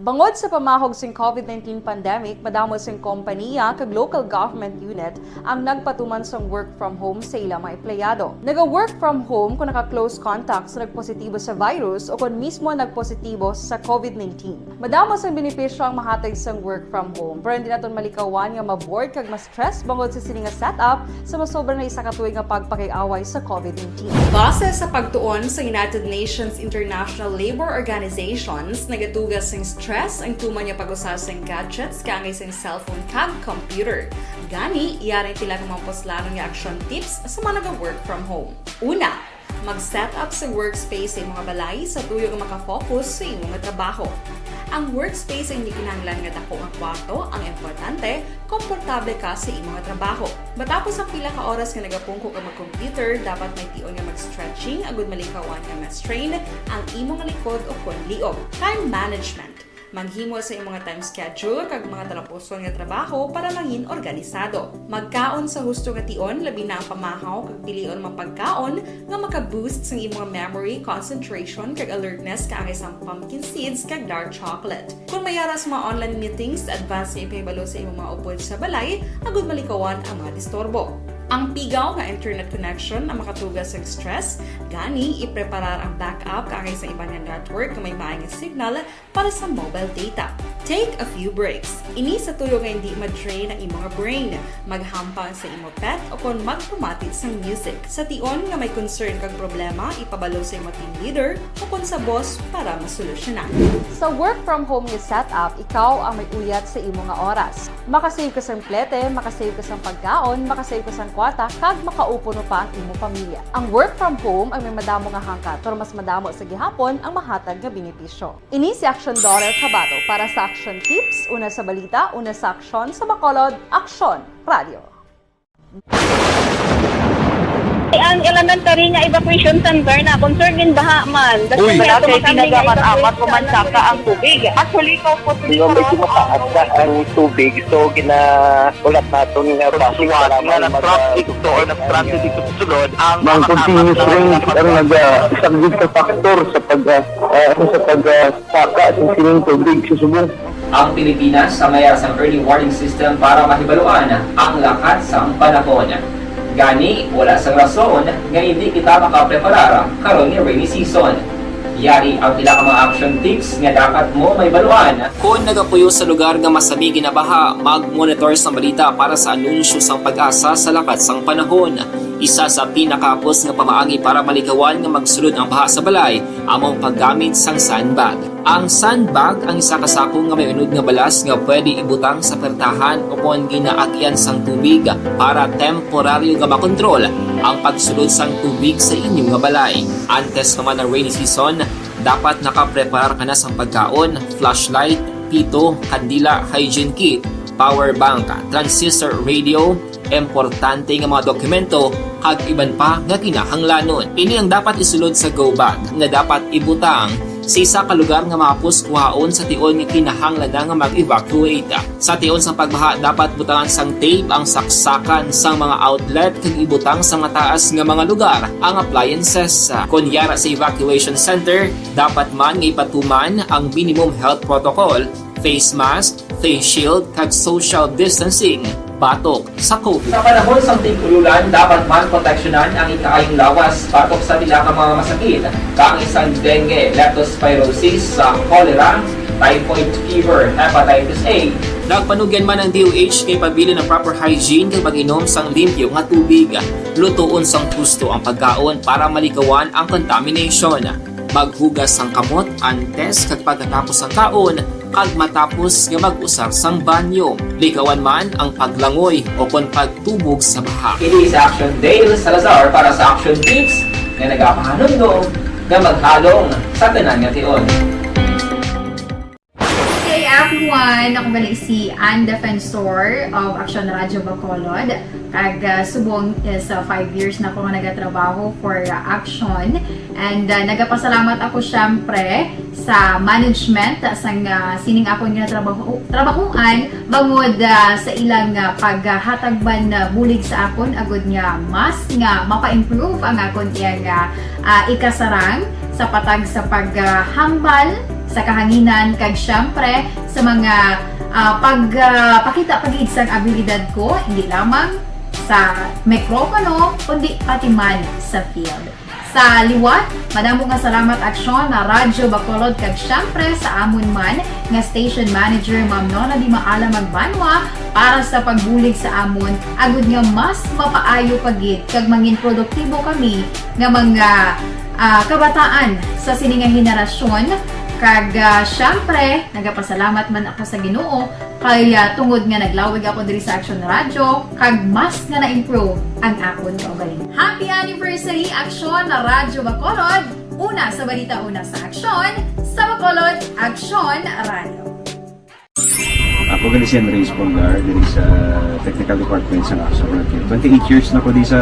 Bangod sa pamahog sing COVID nineteen pandemic, madamo sing kompaniya kag local government unit ang nagpatuman sang work from home sa ilang mga empleyado. Naga-work from home kung naka-close contact sa nagpositibo sa virus o kon mismo nagpositibo sa COVID nineteen. Madamo sang benepisyo ang mahatag sang work from home, pero hindi naton malikawan nga ma-bored kag ma-stress bangod sa sini nga setup sa masobra na isa ka tuig nga pagpakig-away sa COVID nineteen. Base sa pagtuon sa United Nations International Labour Organizations, nagatuga sing stress ang tuman nga pag-usa sing gadgets kaangay sing cellphone kag computer. Gani, yari ang pila ka mga puslanon nga action tips sa mga naga-work from home. Una, mag-set up sa workspace sa imong balay sa tuyo nga makafocus sa imong trabaho. Ang workspace ay hindi kinahanglan nga dako nga kwarto ang importante, komportable ka sa imong trabaho. Matapos ang pila ka oras nga nagapungko ka mag-computer, dapat may tion nga mag-stretching agud malikawan nga ma-strain ang imong likod o kon liog. Time management. Maghimo sa imong mga time schedule kag mga talapuson nga trabaho para mangin organisado. Magkaon sa husto nga tion, labi na ang pamahaw kag pilion mga pagkaon nga maka-boost sang imong memory, concentration, kag alertness kaangay sang pumpkin seeds kag dark chocolate. Kung may ara sa mga online meetings, advance nga ipahibalo sa imong mga upod sa balay agud malikawan ang mga disturbo. Ang pigaw nga internet connection ang makatuga sang stress, gani ipreparar ang backup kaangay sa iban nga network nga may maay nga signal para sa mobile data. Take a few breaks. Ini sa tuyo nga hindi ma-drain ang imong brain. Maghampang sa imo pet o kon magpamati sang music. Sa tion nga may concern kag problema, ipabalo sa imo team leader o kon sa boss para masolusyonan. Sa work from home nga setup, ikaw ang may uyat sa imo nga oras. Makasave ka sang plete, makasave ka sang pagkaon, makasave ka sang kwarta, kag makaupo pa ang imo pamilya. Ang work from home ang may madamo nga hangkat, pero mas madamo sa gihapon ang mahatag nga benepisyo. Ini si Action Daughter Kabato para sa Action Tips, una sa balita, una sa aksyon, sa Bacolod, Aksyon Radio. Ang elementary nga evacuation center na concerned in baha man. Uy. Wala kay tinaga man amat o mansaka ang tubig. Actually, ikaw po. Di ba, medyo mataas na ang tubig, so ginaulat naton nga basi nga nag-traffic to or nag-transit dito sa sulod ang mga continuous rain ang nagasaglit sa factor sa pag, ah, ah, sa pag, ah, saka sa sining tubig sa subong. Ang Pilipinas ang may sang early warning system para mahibaluan ang lakat sang panahon. Gani, wala sang rason nga hindi kita makapreparar karon nga rainy season. Yari ang pila ka mga action tips nga dapat mo mahibaluan. Kon nagapuyo sa lugar nga masami ginabaha, mag-monitor sang balita para sa anunsyo sang PAGASA sa lakat sang panahon. Isa sa pinakahapos nga pamaagi para malikawan nga magsulod ang baha sa balay amo ang paggamit sang sandbag. Ang sandbag ang isa ka sako nga may unod nga balas nga pwede ibutang sa pertahan o kon ginaagian sang tubig para temporaryo nga makontrol ang pagsulod sang tubig sa inyo nga balay. Antes pa man ang rainy season, dapat nakapreparar ka na sang pagkaon, flashlight, pito, kandila, hygiene kit, power bank, transistor radio, importante nga mga dokumento, kag iban pa nga kinahanglanon. Ini ang dapat isulod sa go bag nga dapat ibutang sa isa ka lugar nga mahapos kuhaon sa tion nga kinahanglan na nga mag-evacuate. Sa tion sang pagbaha, dapat butangan sang tape ang saksakan sang mga outlet kag ibutang sa mataas nga mga lugar ang appliances. Kon yara sa evacuation center, dapat man nga ipatuman ang minimum health protocol, face mask, face shield, kag social distancing batok sa COVID. Sa panahon sang tig-ululan, dapat man proteksyonan ang ikaayong lawas batok sa pila ka mga masakit, kaangay sang dengue, leptospirosis, sa cholera, typhoid fever, hepatitis A. Nagpanugyan man ang D O H nga ipabilin ang proper hygiene kag mag-inom sang limpyo nga tubig. Lutoon sang husto ang pagkaon para malikawan ang contamination. Maghugas sang kamot antes kag pagkatapos sang kaon, kag matapos nga mag-usar sang banyo. Likawan man ang paglangoy o kon pagtubog sa baha. Ini si Action Dale Salazar para sa Action Tips nga nagapahanumdom nga maghalong sa tanan nga tion. Hey everyone! Ako gali si Ann Defensor of Action Radio Bacolod. Kag, ah, subong is, ah, five years na ako nga nagatrabaho for, ah, Action. And, ah, nagapasalamat ako, syempre, sa management, ah, sang, ah, sining akon nga trabaho, trabahoan, bangod, ah, sa ilang, ah, paghatag man, ah, bulig sa akon, agud nga mas nga mapa-improve ang akon iyang, ah, ah, ikasarang sa patag sa paghambal sa kahanginan, kag siyempre sa mga, ah, pag, ah, pakita pa gid sang abilidad ko, hindi lamang sa mikropono, kundi pati man sa field. Sa liwat, madamo nga salamat, Aksyon na Radyo Bacolod, kag siyempre sa amon man nga station manager, Ma'am Nona Di Maala Magbanwa, para sa pagbulig sa amon, agud nga mas mapaayo pa gid kag mangin produktibo kami nga mga, ah, kabataan sa sini nga henerasyon. Kag, ah, siyempre, nagapasalamat man ako sa Ginoo kay, ah, tungod nga naglawig ako diri sa Aksyon Radyo, kag mas nga na-improve ang akon kaugalingon. Happy anniversary, Aksyon na Radyo Bacolod! Una sa balita, una sa aksyon, sa Bacolod, Aksyon Radyo. Ako gali si Andres Polgar, diri sa technical department sa Aksyon Radyo. Twenty-eight years na ko di sa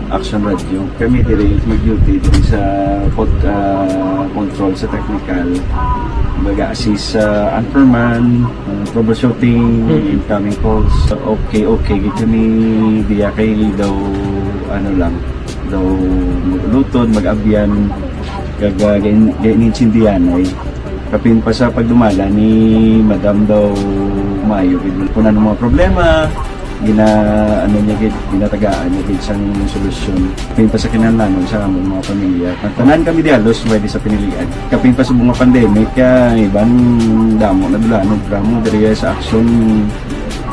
Aksyon Radyo. Kami diri mag-duty diri sa pod-, ah, control sa technical. Mag-assist sa anchorman, ah, troubleshooting, Mm. incoming calls. Okay, okay. Gid kami diya kay daw, ano lang, daw mag-ulutod, mag-abyan, kag, ah, gain-, gain-, gainsindihan ay. Kapin pa sa pagdumala ni Madam daw maayo gid. Kung ano mga problema, gina-, ano niya gid, ginatagaan niya gid sang solusyon. Kapin pa sa kinahanglanon sa among mga pamilya. Ang tanan kami di halos pwede sa pinilian. Kapin pa sa mga pandemic, kaya iban damo na dulanog. Ramo diri sa aksyon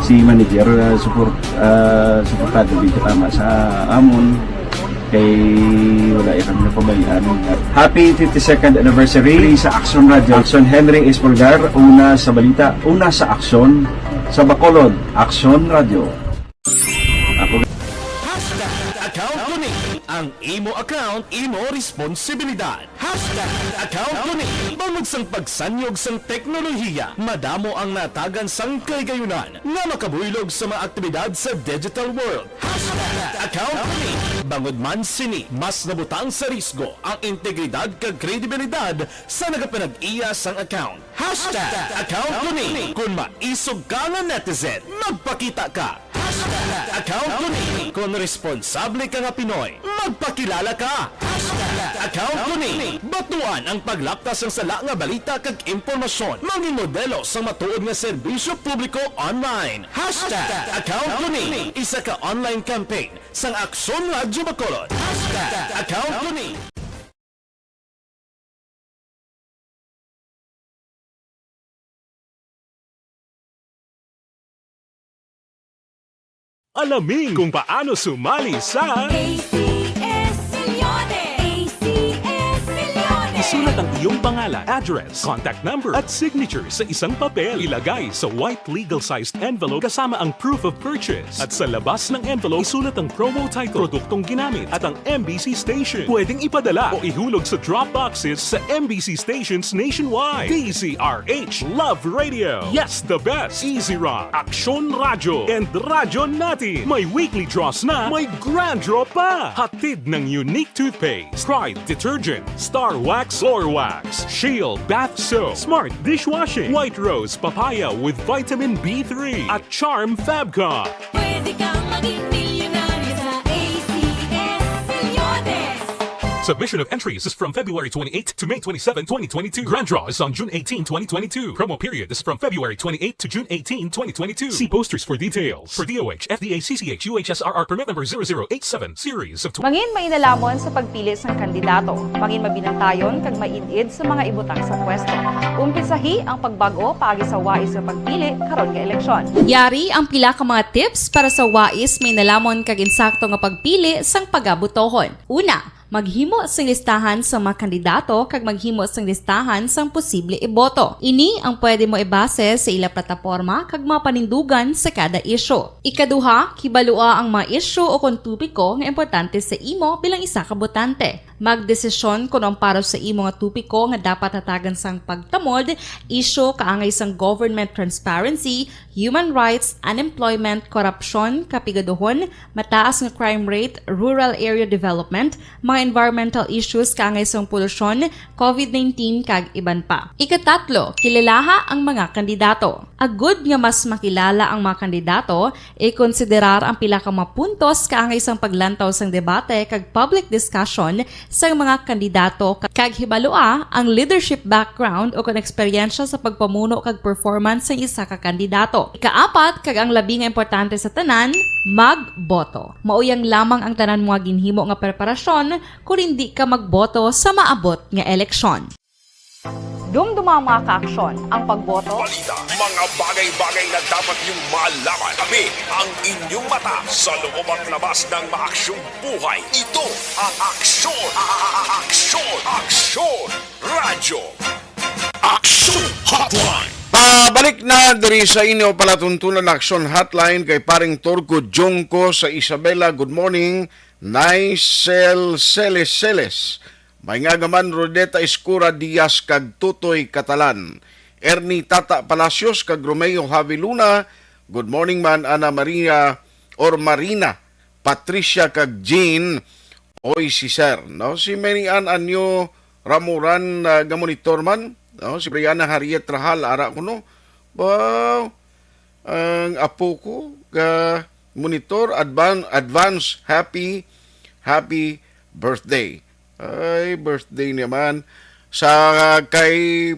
si manager, ah, support, ah, suportado gid katama sa amon. Kay wala ya kami napabayaan. Happy fifty-second anniversary sa Aksyon Radyo. Aksyon Henry Espolgar, una sa balita, una sa aksyon, sa Bacolod, Aksyon Radyo. Ako Hashtag account ko ni. Ang imo account, imo responsibilidad. Hashtag account ko ni. Bangod sang pagsanyog sang teknolohiya, madamo ang natagan sang kahigayonan nga makabuylog sa mga aktibidad sa digital world. Hashtag account ko ni. Bangod man sini, mas nabutang sa risgo ang integridad kag kredibilidad sa nagapanag-iya sang account. Hashtag account ko ni. Kung maisog ka nga netizen, magpakita ka. Hashtag account ko ni. Kung responsable ka nga Pinoy, magpakilala ka. Hashtag account ko ni. Batuan ang paglapta sang sala nga balita kag impormasyon. Mangin modelo sang matuod nga serbisyo publiko online. Hashtag account ko ni. Isa ka online campaign sang Aksyon Radyo Bacolod. Hashtag account ko ni. Alamin kung paano sumali sa A C S Millones! A C S Millones! Isulat ang iyong pangalan, address, contact number, at signature sa isang papel. Ilagay sa white legal-sized envelope kasama ang proof of purchase. At sa labas ng envelope, isulat ang promo title, produktong ginamit, at ang M B C station. Pwedeng ipadala o ihulog sa drop boxes sa M B C stations nationwide. D Z R H Love Radio. Yes, the best. Easy Rock. Aksyon Radyo and Radyo Natin. May weekly draws na, may grand draw pa. Hatid ng Unique Toothpaste, Pride Detergent, Star Wax, Floor Wax, Shield Bath Soap, Smart Dishwashing, White Rose Papaya with Vitamin B three, at Charm Fabcon. Pwede kang maging milyonaryo sa A C S Millones. Submission of entries is from February twenty-eighth to May twenty-seven, twenty twenty-two. Grand draw is on June eighteen, twenty twenty-two. Promo period is from February twenty-eighth to June eighteen, twenty twenty-two. See posters for details. For D O H, F D A, C C H, U H S R R permit number zero zero eight seven, series of tw- Mangin mainalamon sa pagpili sang kandidato. Mangin mabinantayon kag maid-id sa mga ibutang sa pwesto. Umpisahi ang pagbag-o paagi sa wais nga pagpili karon nga eleksyon. Yari ang pila ka mga tips para sa wais, mainalamon kag insakto nga pagpili sang pagabotohon. Una, maghimo sing listahan sa mga kandidato kag maghimo sing listahan sang posible iboto. Ini ang pwede mo ibase sa ila plataporma kag mga panindugan sa kada isyu. Ikaduha, kibalua ang mga isyu o kon topiko nga importante sa imo bilang isa ka botante. Magdesisyon kon ang para sa imo nga topiko nga dapat hatagan sang pagtamod, isyu kaangay sang government transparency, human rights, unemployment, korupsyon, kapigaduhon, mataas nga crime rate, rural area development, mga environmental issues kaangay sang polusyon, covid nineteen, kag iban pa. Ikatatlo, kilalaha ang mga kandidato. Agud nga mas makilala ang mga kandidato, ikonsiderar ang pila ka mga puntos kaangay sang paglantaw sang debate kag public discussion sang mga kandidato, kag hibalua ang leadership background o kon eksperyensya sa pagpamuno kag performance sang isa ka kandidato. Ikaapat, kag ang labi nga importante sa tanan, magboto. Mauyang lamang ang tanan mo nga ginhimo nga preparasyon kon hindi ka magboto sa maabot nga eleksyon. Dumduma ang mga kaaksyon, ang pagboto. Balita, mga bagay-bagay na dapat niyong malaman. Kami ang inyong mata sa loob at labas ng maaksyong buhay. Ito ang Aksyon, Aksyon, Aksyon Radyo. Aksyon Hotline. Pabalik na diri sa inyo palatuntunan, Aksyon Hotline, kay paring Turco Jungko sa Isabela. Good morning, Nicel Celes Celes. May nga gaman Rodeta Escura Diaz kag Tutoy Catalan. Ernie Tata Palacios kag Romeo Javi Luna. Good morning man, Ana Maria or Marina, Patricia kag Jean. Oy, si Sir, no? Si Mary Ann Anyo Ramuran, ah, ga monitor man, no? Si Brianna Harriet Rahal, ara ko, no? Wow. Ang apo ko, ga monitor, advan-, advance happy, happy birthday. Ay, birthday naman. Sa kay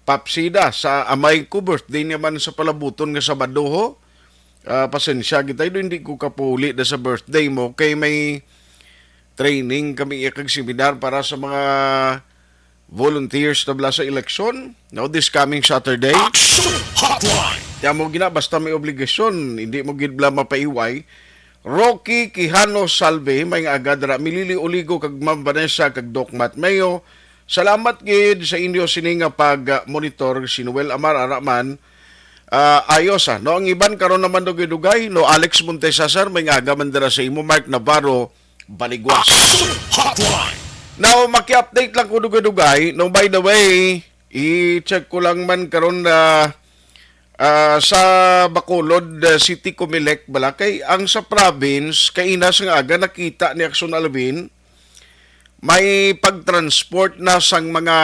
Papsida, sa amay ko, birthday naman sa palabuton nga Sabado, ho. Ah, pasensya kita, hindi ko kapuli na sa birthday mo. Kay may training kami, iya kag seminar para sa mga volunteers na bala sa eleksyon. No, this coming Saturday. Action Hotline. Kaya mo gina, basta may obligasyon, hindi mo gid bala mapaiway. Rocky Quijano Salve, may nga agad ra. Milili Oligo kag Ma'am Vanessa kag Doc Matt Mayo. Salamat gid sa inyo sini nga pag-monitor. Si Noel Amar Araman. Ah, ayos, ah. No, ang iban karon naman dugay-dugay, no, Alex Montesa, sir, may nga aga man dira sa imo, Mark Navarro, Baligwas. Action Hotline. Now, maki-update lang ko dugay-dugay. No, by the way, i-check ko lang man karon na, ah, sa Bacolod, ah, City Comelec bala, kay ang sa province, kay inas nga aga nakita ni Action Alvin, may pag-transport na sang mga,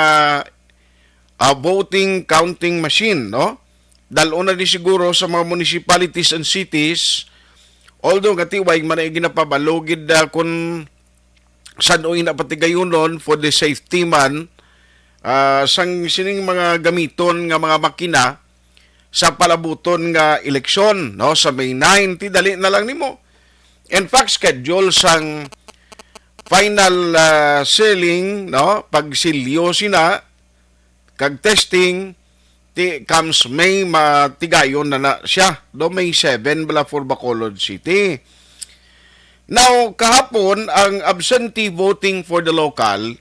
ah, voting counting machine, no? Dal-on na ni siguro sa mga municipalities and cities, although nga tiway man ay ginapabalo gid, ah, kun san-o ina patigayunon for the safety man, ah, sang sining mga gamiton nga mga makina sa palabuton nga eleksyon, no, sa May nine. Ti dali na lang nimo. In fact, schedule sang final, ah, sealing, no, pagsilyo sina, kag testing, ti comes May, matigayon na na siya. Do May seven bala for Bacolod City. Now, kahapon, ang absentee voting for the local,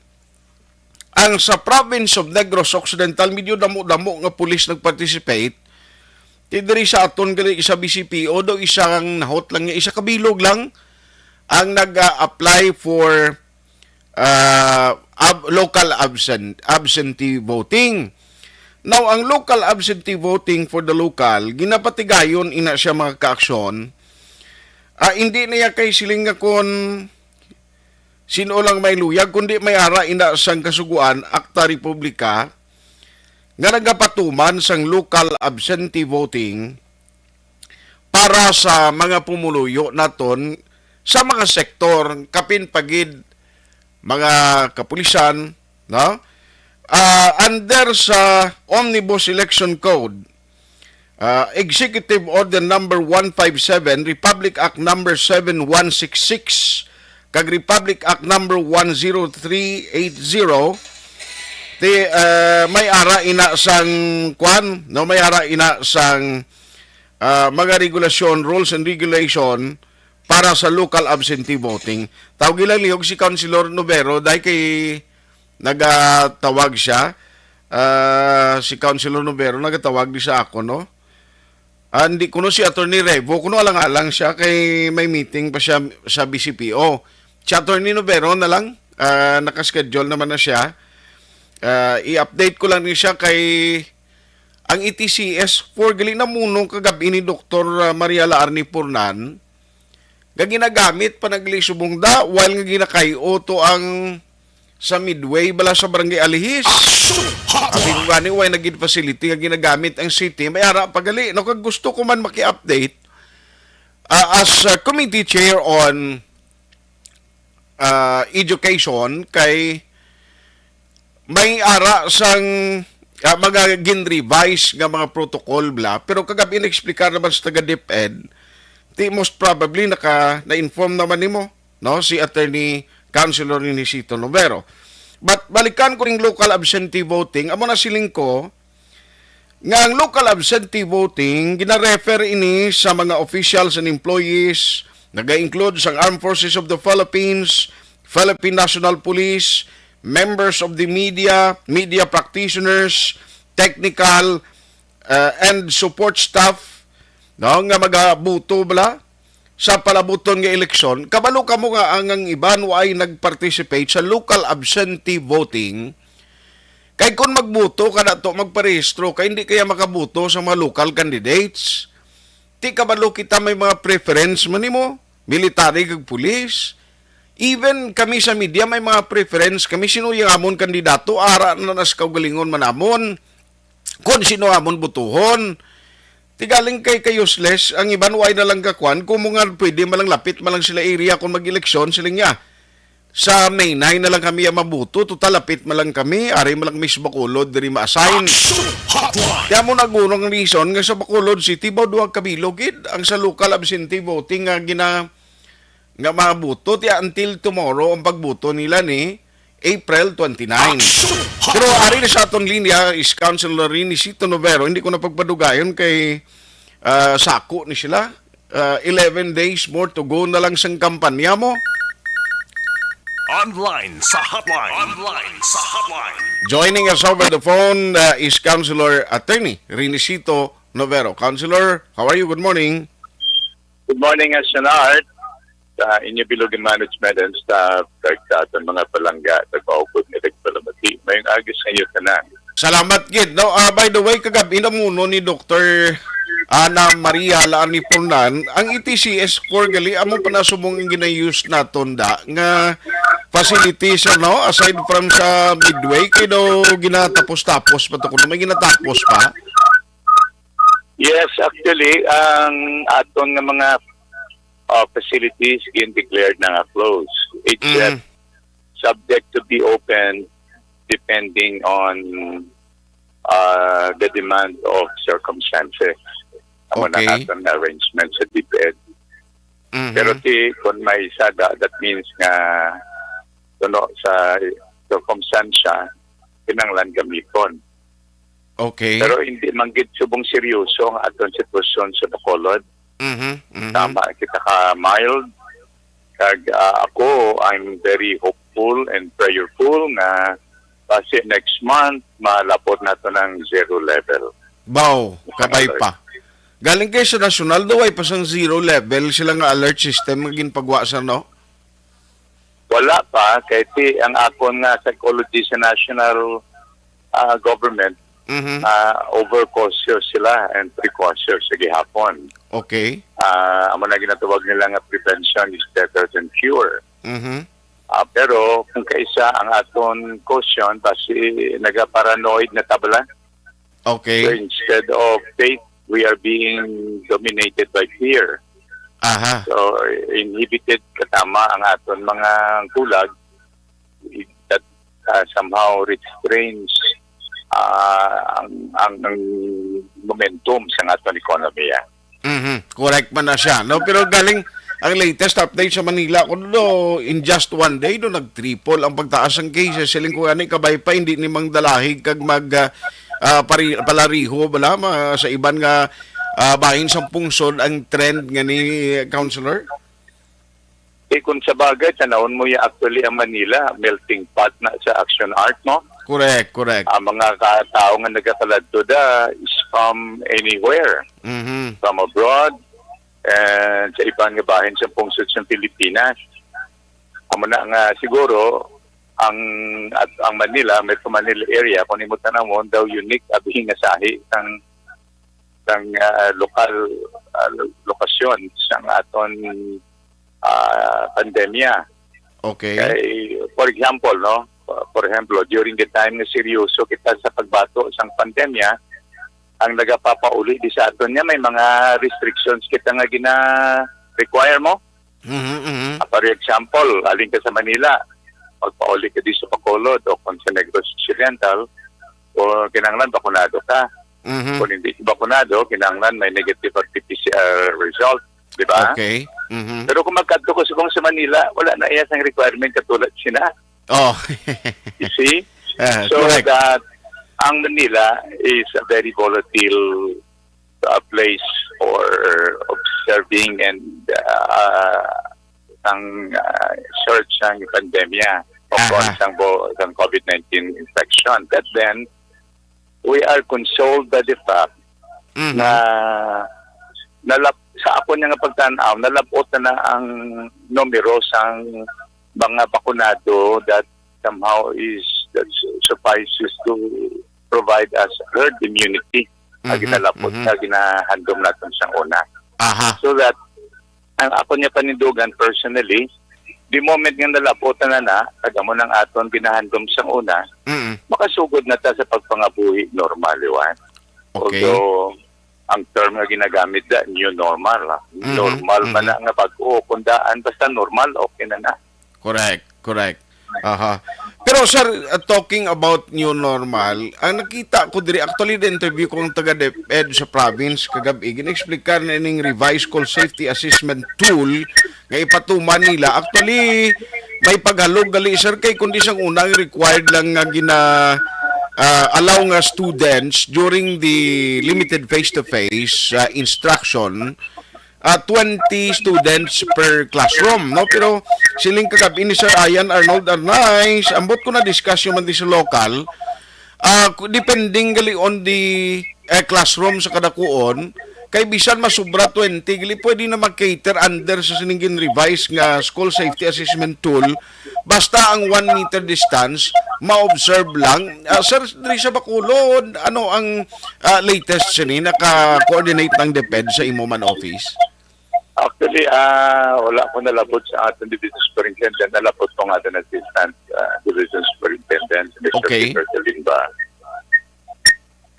ang sa province of Negros Occidental, medyo damo-damo nga pulis nag-participate. Ti diri sa aton gali, isa B C P O, do isang nahot lang niya, isa ka bilog lang ang nag-a-apply for, ah, ab-, local absent-, absentee voting. Now, ang local absentee voting for the local, ginapatigayon ina siya, mga kaaksyon. Ah, hindi na iya kay siling nga kon sino lang may luyag, kundi may ara ina sang kasuguan, Akta Republika, nga nagapatuman sang local absentee voting para sa mga pumuluyo naton sa mga sektor, kapin pagid mga kapulisan, no? Ah, under sa Omnibus Election Code, ah, Executive Order Number one five seven, Republic Act Number seven one six six, kag Republic Act Number one zero three eight zero, ti, ah, may ara ina sang kwan, no? May ara ina sang, ah, mga regulasyon, rules and regulation para sa local absentee voting. Tawgi lang lihog si Councilor Novero, dahil kay nagatawag siya, ah, si Councilor Novero nagatawag di sa ako, no? Ah, hindi kuno si Attorney Revo, kuno alang-alang siya kay may meeting pa siya sa B C P O. Si Attorney Novero na lang, ah, naka-schedule naman na siya. Ah, i-update ko lang ni siya kay ang E T C S four gali namuno kagab-i ni Doktor, ah, Maria Laarni Purnan, nga ginagamit pa na gali subong da, while nga ginakay-o to ang sa Midway bala sa Barangay Alihis. Abi ko gani, way na gid facility nga ginagamit ang city. May ara pa gali, no? Kag gusto ko man maki-update, ah, as, ah, committee chair on, ah, education, kay may ara sang, ah, mga gin-revise nga mga protocol bla, pero kagab-i in-explicar naman sa taga DepEd, ti most probably naka, na-inform naman nimo, no, si Attorney Councilor Renisito Novero. But balikan ko ning local absentee voting, amo na siling ko, nga ang local absentee voting, gina-refer ini sa mga officials and employees, naga-include sang Armed Forces of the Philippines, Philippine National Police, members of the media, media practitioners, technical, uh, and support staff, no, nga magabuto bala sa palabuton nga eleksyon. Kabalo kamo nga ang, ang iban wa ay nag-participate sa local absentee voting. Kay kung magbuto ka na to, magparehistro ka, hindi kaya makabuto sa mga local candidates. Ti kabalo kita may mga preference man nimo, military kag pulis. Even kami sa media may mga preference kami sino yung amon kandidato, ara na nas kaugalingon man amon kung sino amon butuhon. Ti galing kay, kay useless, ang iban way na lang kakwan, kung mo nga pwede malang lapit malang sila area kung mag-eleksyon sila niya. Sa May nine na lang kami ang mabuto. Total, lapit man lang kami. Ari man lang Miss Bacolod diri ma-assign. Action Hotline. Kaya mo nagunong reason nga sa Bacolod City, ba, duha ka bilog gid ang sa local absentee voting nga gina-, nga mabuto. Ti until tomorrow ang pagbuto nila ni April twenty-nine. Action Hotline. Pero ari na sa aton linya is Councilor Renisito Novero. Hindi ko na pagpadugayon kay, ah, sako ni sila. Uh, eleven days more to go na lang sang kampanya mo. Online sa hotline. Online sa hotline. Joining us over the phone, uh, is Councilor Attorney Renisito Novero. Councilor, how are you? Good morning. Good morning, Astronaut. Sa inyo bilog nga management and staff, kag sa aton mga palangga, nagpaupod nga nagpalamati. Mayong aga sa inyo tanan. Salamat gid, no? Ah, by the way, kagab-i namuno ni Doktor Ana Maria Laani Pornan, ang E T C S four gali, amo pa na subong ang gina-use naton da nga facilities, ano, aside from sa Midway, kay daw ginatapos-tapos pa to, kuno may ginatapos pa? Yes, actually, ang aton nga mga, uh, facilities gin-declared na nga closed. It's Mm. just subject to be open depending on, uh, the demand of circumstances. Amo na Okay. aton nga arrangement sa DepEd. Mhm. Pero ti, kung may sada, that means nga, kuno sa circumstansya, kinahanglan gamiton. Okay. Pero hindi man gid subong seryoso ang aton sitwasyon sa Bacolod. Mhm, mhm. Tama kita ka mild. Kag, ah, ako, I'm very hopeful and prayerful nga basi next month, malabot nato ng zero level. Baw, kabay Alert. pa. Galing kay sa nasyonal, daw ay pa sang zero level sila nga alert system nga ginpagwa sa, no? Wala pa, kay ti ang akon nga psychology sa national, ah, government, Mhm. ah, overcautious sila and precautious sa gihapon. Okay. Ah, amo na ginatawag nila nga prevention is better than cure. Mhm. Ah, pero kung kaisa ang aton caution, basi nagaparanoid na tabla. Okay. So instead of faith, we are being dominated by fear. Aha. So inhibited katama ang aton mga kulag that, uh, somehow restrains, uh, ang, ang, ang momentum sa aton ekonomiya. Mhm. Correct man na siya, no? Pero galing ang latest update sa Manila, kuno do, in just one day, do, nag-triple ang pagtaas ng cases. Siling ko gani, kabay pa, hindi ni mang dalahig kag mag, ah, ah, pari-, palariho, bala, ma-, sa iban nga, ah, bahin sa pungsod ang trend nga ni, Councilor? Eh, kung sa bagay, tanawon mo ya, actually, ang Manila, melting pot na sa action art, no? Correct, correct. Ang mga ka-, tao nga nagakaladto da is from anywhere, Mhm. from abroad, and sa iban nga bahin sa pungsod sa Pilipinas. Amo na nga siguro, Ang, at ang Manila, Metro Manila area, kung imo tanawon, daw unique abi nga sahi sang, sang, ah, lokal, ah, lokasyon sang aton, ah, pandemya. Okay. Kay, for example, no, for example, during the time nga seryoso kita sa pagbato sang pandemya, ang nagapapauli di sa aton niya may mga restrictions kita nga gina-require mo. Mhm, mhm. Ah, for example, halin ka sa Manila, magpauli ka di sa Bacolod o kung sa Negros Occidental, o kinahanglan bakunado ka. Mhm. Kung hindi ka bakunado, kinahanglan may negative R T P C R result, di ba? Okay. Mhm. Pero kung magkadto ko subong sa Manila, wala na iya sang requirement katulad sina. Oh. You see? Ah, so correct. That ang Manila is a very volatile, uh, place for observing and, uh, ang, uh, search sang pandemya o Aha. Sang bo-, sang COVID nineteen infection. But then, we are consoled by the fact Mhm. na nalap-, sa ako nga pagtan-aw, nalapot na na ang numero sang mga bakunado that somehow is, that su-, suffices to provide us herd immunity nga Mhm, ginalapot, mhm. Nga ginahandom naton sang una. Aha. So that, ang ako niya panindugan personally, the moment nga nalapot na na, kag amo nang aton ginahandom sang una, Mm. makasugod na ta sa pagpangabuhi normal, Juan. Okay. Although, ang term nga ginagamit da, new normal, ha? Mhm, Normal man mhm. Na nga bag-o, kung daan, basta normal, okay na na. Correct, correct. Aha. Pero, sir, uh, talking about new normal, ang nakita ko diri, actually, the interview ko ang taga DepEd sa province kagab-i, gin-explicar na ining revised school safety assessment tool nga ipatuman nila. Actually, may paghalog gali, sir, kay kundi sang unang required lang nga gina, ah, allow nga students during the limited face-to-face, ah, instruction, ah, twenty students per classroom, no? Pero siling kagab-i ni Sir Ian Arnold Arnaiz, ambot ko na discuss man di sa local, ah, ku-, depending gali on the, eh, classroom sa kadakuon, kay bisan masubra twenty, gali pwede na mag-cater under sa sining gin-revise nga school safety assessment tool, basta ang one meter distance, ma-observe lang. Ah, sir, diri sa Bacolod, ano ang, ah, latest sini? Naka-coordinate ng DepEd sa imo man office? Actually, ah, wala ko nalabot sa aton division superintendent. Nalabot ko nga aton assistant, ah, division superintendent, si Mister Okay. Peter Kalimba.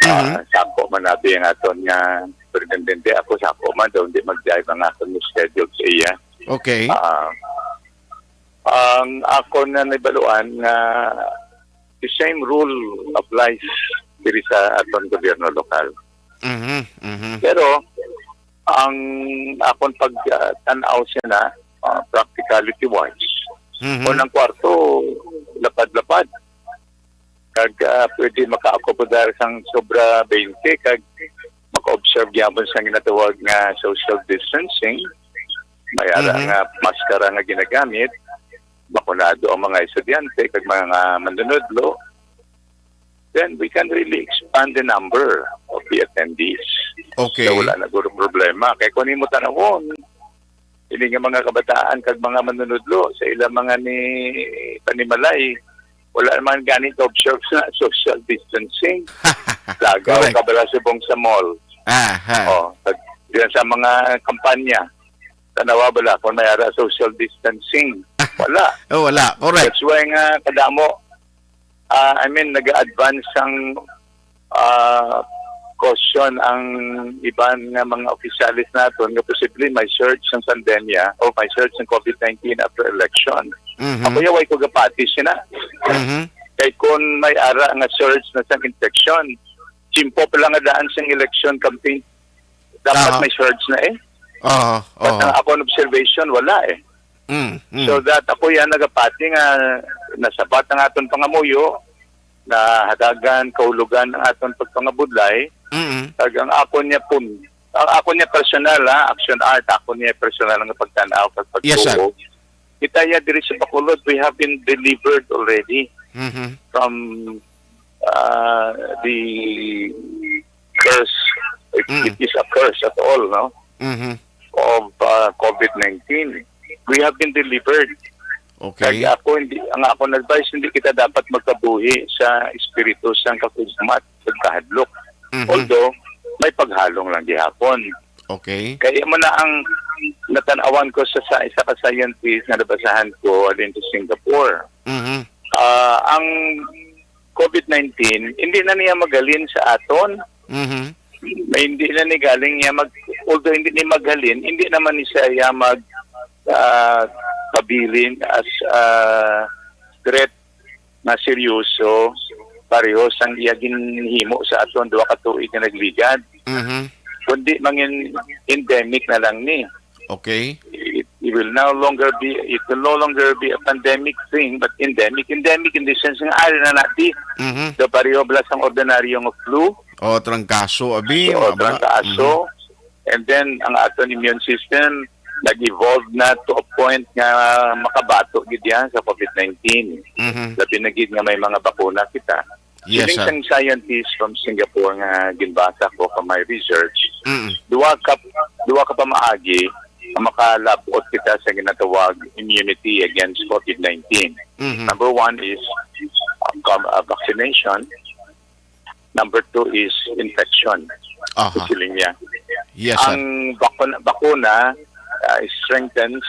Mhm. Ah, sako man abi ang aton nga superintendente. Ako sako man daw, hindi mag-jive ang aton schedule sa iya. Okay. Ah, ang ako na nabaluan nga the same rule applies diri sa aton gobyerno lokal. Mhm, mhm. Pero ang akon pag, ah, tan-aw siya na, ah, practicality wise, Mhm. kung ang kwarto lapad-lapad, kag, ah, pwede makaakomodar sang sobra twenty, kag maka-observe gyapon sang ginatawag nga social distancing, may ara Mhm. nga maskara nga ginagamit, bakunado ang mga estudyante kag mga manunudlo, then we can really expand the number of the attendees. Okay. So, wala na guro problema. Kay kung imo tanawon, ini nga mga kabataan kag mga manunudlo sa ilang mga ni panimalay, wala naman gani ka-observe sa social distancing. Lagaw Correct. Ka bala subong sa mall. Aha. Oh, pag, diyan sa mga kampanya, tanawa bala kung may ara social distancing. Wala. Oh, wala. Correct. That's why nga kadamo, ah, I mean, nag-advance ang, ah, caution ang iban nga mga opisyalis naton nga posible may surge sang pandemya o may surge sang COVID nineteen after election. Mhm. Ako ya, way ko gapati sina. Mhm. Kay kung may ara nga surge na sang infection, simple pa lang nga daan sang election campaign, dapat Aha. May surge na eh. Aha, But aha. Ang akong observation, wala eh. Mm, mm. So that ako yan nagapati nga nasabat ang aton pangamuyo, nahatagan, kahulogan ang aton pagpangabudlay, Mm. Kag ang akon niya pun-, ang akon niya personal, ha, action art, akon niya personal nga pagtan-aw kag Yes, sir. Pagtuo. Kita ya diri sa Bacolod, we have been delivered already Mhm. From, uh, the curse, if Mm. it is a curse at all, no? Mhm. Of, uh, COVID nineteen. We have been delivered. Okay. Kag ako, hindi, ang akong advice, hindi kita dapat magkabuhi sa espiritu sang kakugumat, sa kahadlok. Mhm. Although, may paghalong lang gihapon. Okay. Kaya mo na ang natan-awan ko sa, sa isa ka scientist nga nabasahan ko, alin sa Singapore. Mhm. Ah, ang COVID nineteen, hindi na niya maghalin sa aton. Mhm. May hindi na ni galing niya mag, although hindi ni maghalin, hindi naman ni siya mag, ah, pabilin as, ah, threat na seryoso, pareho sang iya ginhimo sa aton duha ka tuig nga nagligad. Mhm. Kundi mangin endemic na lang ni. Okay. It, it will no longer be, it will no longer be a pandemic thing, but endemic. Endemic in the sense nga ari na natin. Mhm. Do pareho bala sang ordinaryo nga flu. O, trangkaso, abi, So, mga, mga, trangkaso. Mhm. And then, ang aton immune system, nag-evolve na to a point nga makabato gid yan sa COVID nineteen. Mhm. Labi na gid nga may mga bakuna kita. Yes, Siling sir. sang scientist from Singapore nga ginbasa ko pa my research, Mm. duwa ka, duwa ka pamaagi ang makalabot kita sa ginatawag immunity against COVID nineteen. Mhm. Number one is, uh, com-, uh, vaccination. Number two is infection. Aha. Siling niya. Yes, sir. Ang bakuna, bakuna, uh, strengthens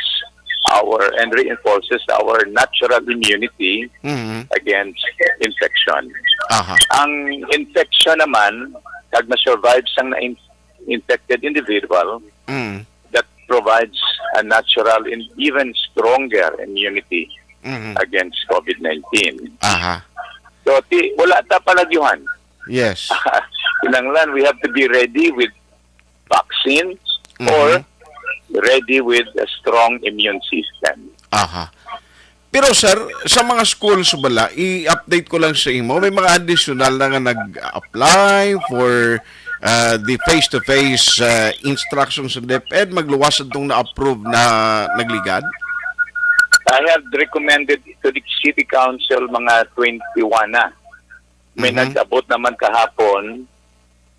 our and reinforces our natural immunity Mhm. against infection. Aha. Ang infection naman, kag ma-survive sang na-in-, infected individual, Mm. that provides a natural and even stronger immunity Mhm. against COVID nineteen. Aha. So, ti, wala ta palagyuhan. Yes. Kinahanglan, we have to be ready with vaccine Mhm. or ready with a strong immune system. Aha. Pero, sir, sa mga schools bala, i-update ko lang sa imo, may mga additional na nga nag-apply for, uh, the face-to-face, uh, instruction sa DepEd, magluwas adtong na-approve na nagligad? I have recommended to the city council mga twenty-one na. May Mhm. nag-abot naman kahapon,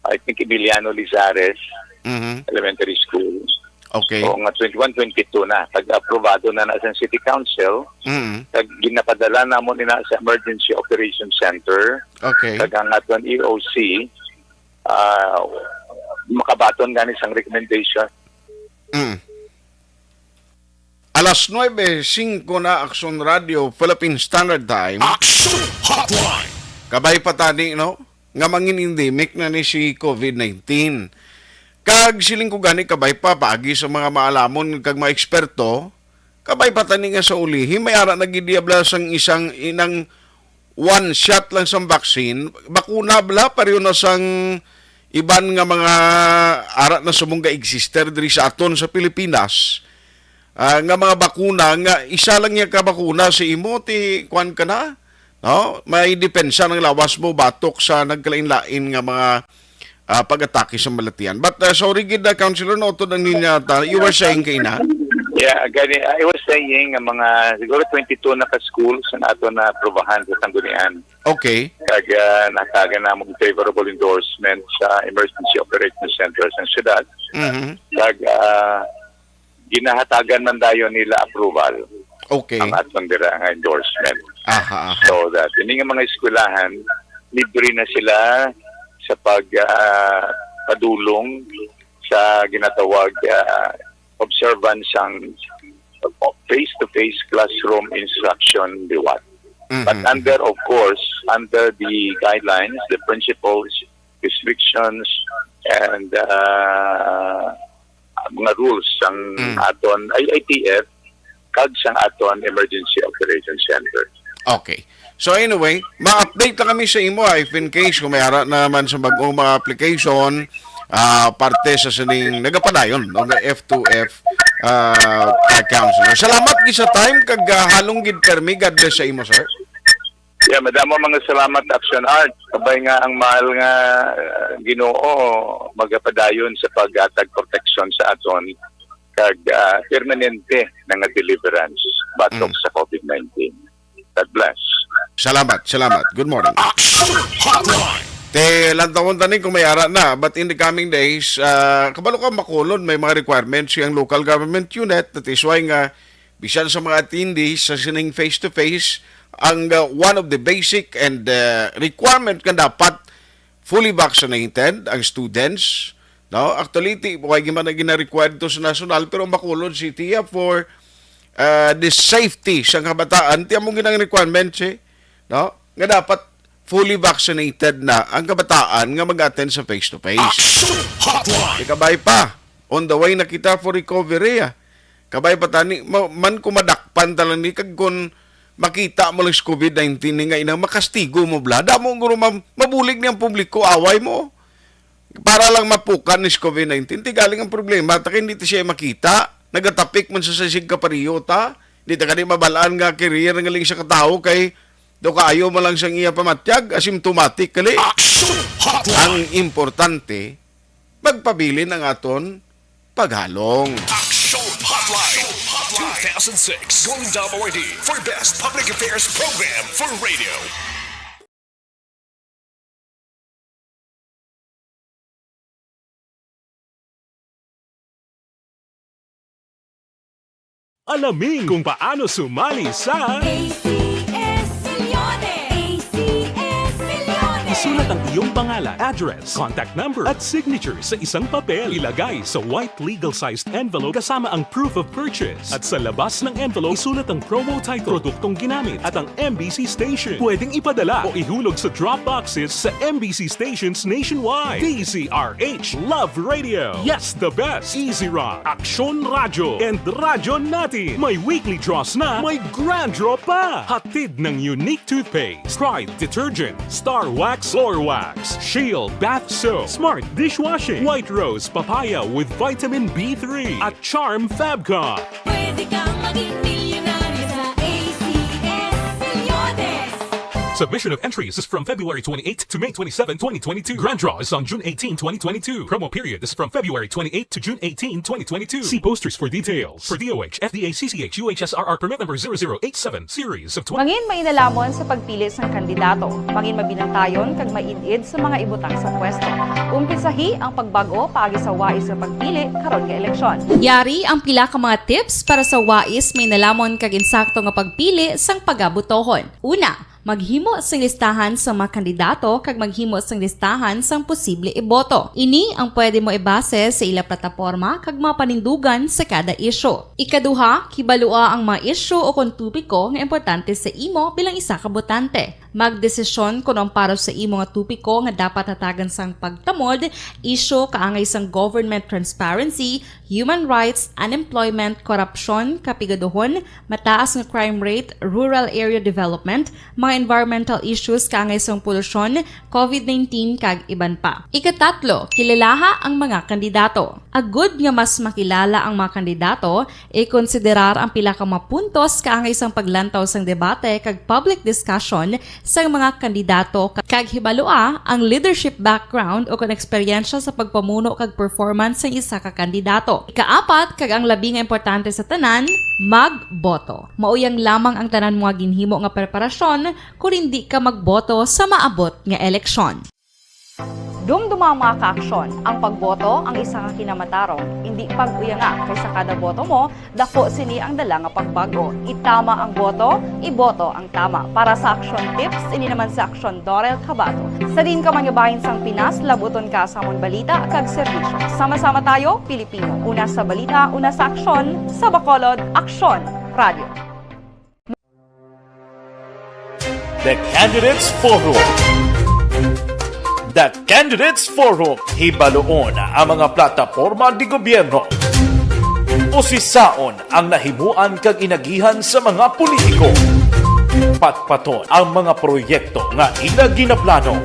I think, Emiliano Lizares Mhm. Elementary School. Okay. O nga, twenty-one, twenty-two na. Tag-aprobado na na sa City Council. Mhm. Tag ginapadala namon ina sa Emergency Operations Center. Okay. Tag ang aton E O C, ah, makabaton gani sang recommendation. Mm. Alas nuebe singko na, Aksyon Radio, Philippine Standard Time. Aksyon Hotline. Kabay pa tani, no? Nga mangin endemic na ni si COVID nineteen. Kag siling ko gani, kabay pa, paagi sa mga maalamon kag mga eksperto, kabay pa tani nga sa ulihi, may ara na gid diabla sang isang inang one shot lang sang vaccine, bakuna bala, pareho na sang iban nga mga ara na sa mong ga-exister diri sa aton sa Pilipinas, ah, nga mga bakuna nga isa lang niya ka bakuna sa imo, ti kuwan ka na, no? May depensa ng lawas mo batok sa nagkalain-lain nga mga, ah, pag-atake sa malatian. But, ah, sorry gid na, Councilor, no, utod ang linya ta. You were saying kaina? Yeah, gani, I was saying nga mga siguro twenty-two na ka schools ang ato na aprobahan sa Sanggunian. Okay. Kag, ah, natagan namon favorable endorsement sa Emergency Operations Center sa syudad. Mhm. Kag, ah, ginahatagan man dayon nila approval Okay. ang aton dira nga endorsement. Aha, aha. So that ini nga mga eskwelahan, libre na sila sa pag, ah, padulong sa ginatawag, ah, observance sang face-to-face classroom instruction liwat. Mhm. But under, of course, under the guidelines, the principles, restrictions, and, ah, mga rules sang Mm. aton I I T F kag sang aton Emergency Operations Center. Okay. So anyway, ma-update lang kami sa imo, ah, if in case kung may ara naman sa bag-ong mga application, ah, parte sa sining nagapadayon, no, nga F two F, ah, ah, counselor. Salamat gid sa time kag, ah, halong gid permi. God bless sa imo, sir. Yeah, madamo mga salamat, Action Art. Kabay nga ang mahal nga, ah, Ginoo magapadayon sa paghatag proteksyon sa aton kag, ah, permanente na nga deliverance batok Mm. sa COVID nineteen. God bless. Salamat, salamat. Good morning. Action Hotline. Te, lantawon tani kung may ara na, but in the coming days, ah, kabalo ka, Bacolod, may mga requirements siyang local government unit, that is why nga bisan sa mga attendees sa sining face-to-face, ang, uh, one of the basic and, uh, requirement nga dapat fully vaccinated ang students, no? Actually, ti, wa gyud man na gina-required to sa national, pero ang Bacolod City, ah, for, uh, the safety sa kabataan, ti amo gyud ang requirement, eh, no? Nga dapat fully vaccinated na ang kabataan nga mag-attend sa face-to-face. Action Hotline! Di kabay pa, on the way na kita for recovery, ah. Kabay pa tani, ma-, man ko madakpan ta lang ni, kag kun makita mo lang sa covid nineteen ni nga ina, makastigo mo bala. Damo guro ma-, mabulig ni ang publiko, away mo. Para lang mapukan ni sa covid nineteen. Ti galing ang problema, ta kay hindi ta siya makita. Nagatapik man sa sisig ka pareho ta. Di ta gani mabalaan nga carrier nga lang sa katawo kay do kaayo man lang sang iya pamatyag, asymptomatic kali. Action Hotline! Ang importante, magpabilin ang aton paghalong. Action Hotline, two thousand six Golden Dome Awardee for Best Public Affairs Program for Radio. Alamin kung paano sumali sa A C S Millones. A C S Millones. Isulat ang iyong pangalan, address, contact number, at signature sa isang papel. Ilagay sa white legal-sized envelope kasama ang proof of purchase. At sa labas ng envelope, isulat ang promo title, produktong ginamit, at ang M B C station. Pwedeng ipadala o ihulog sa drop boxes sa M B C stations nationwide. D Z R H Love Radio. Yes, the best. Easy Rock, Aksyon Radyo, and Radyo Natin. May weekly draws na, may grand draw pa. Hatid ng Unique Toothpaste, Pride Detergent, Star Wax Floor Wax, Shield Bath Soap, Smart Dishwashing, White Rose Papaya with Vitamin B three, at Charm Fabcon. Pwede kang maging milyonaryo sa A C S Millones. Submission of entries is from February twenty-eighth to May twenty-seven, twenty twenty-two. Grand draw is on June eighteen, twenty twenty-two. Promo period is from February twenty-eighth to June eighteen, twenty twenty-two. See posters for details. For D O H, F D A C C H U H S R R permit number zero zero eight seven, series of twenty. Mangin mainalamon sa pagpili sang kandidato. Mangin mabinantayon kag maid-id sa mga ibutang sa pwesto. Umpisahi ang pagbag-o paagi sa wais nga pagpili karon nga eleksyon. Yari ang pila ka mga tips para sa wais mainalamon kag insakto nga pagpili sang pagabotohon. Una, maghimo sing listahan sa mga kandidato kag maghimo sing listahan sang posible iboto. Ini ang pwede mo ibase sa ila plataporma kag mga panindugan sa kada isyu. Ikaduha, kibalua ang mga isyu o kon topiko nga importante sa imo bilang isa ka botante. Magdesisyon kon ang para sa imo nga topiko nga dapat hatagan sang pagtamod, isyu kaangay sang government transparency, human rights, unemployment, korupsyon, kapigaduhon, mataas nga crime rate, rural area development, mga environmental issues kaangay sang polusyon, covid nineteen, kag iban pa. Ikatatlo, kilalaha ang mga kandidato. Agud nga mas makilala ang mga kandidato, ikonsiderar ang pila ka mga puntos kaangay sang paglantaw sang debate kag public discussion sang mga kandidato, kag hibalua ang leadership background o kon eksperyensya sa pagpamuno kag performance sang isa ka kandidato. Ikaapat, kag ang labi nga importante sa tanan, magboto. Mauyang lamang ang tanan mga ginhimo nga preparasyon kon indi ka magboto sa maabot nga eleksyon. Dumduma, mga kaaksyon, ang pagboto ang isa ka kinamatarong. Indi pag-uyanga, kay sa kada boto mo, daku sini ang dala nga pagbag-o. Itama ang boto, iboto ang tama. Para sa aksyon tips, ini naman si Aksyon Dorel Cabato. Sa diin ka man nga bahin sang Pinas, labuton ka sa amon balita kag serbisyo. Sama-sama tayo, Pilipino. Una sa balita, una sa aksyon, sa Bacolod, Aksyon Radio. The Candidates Forum. The Candidates Forum, hibaluon ang mga plataporma de gobyerno. Usisaon ang nahimuan kag inagihan sa mga politiko. Patpaton ang mga proyekto nga ila ginaplano.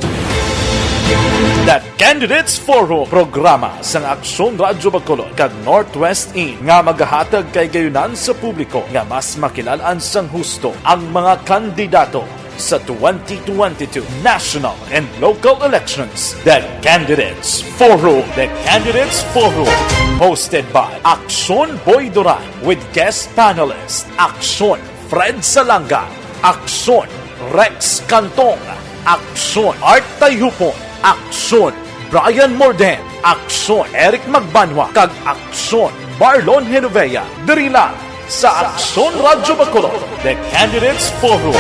The Candidates Forum, programa sang Aksyon Radyo Bacolod kag Northwest In nga magahatag kahigayonan sa publiko nga mas makilal-an sang husto ang mga kandidato sa twenty twenty-two national and local elections. The Candidates Forum. The Candidates Forum, hosted by Aksyon Boy Duran with guest panelist Aksyon Fred Salanga, Aksyon Rex Cantong, Aksyon Art Tayhupon, Aksyon Brian Morden, Aksyon Eric Magbanwa, kag Aksyon Marlon Genovea. Diri lang Sa Aksyon Radyo Bacolod, The Candidates Forum.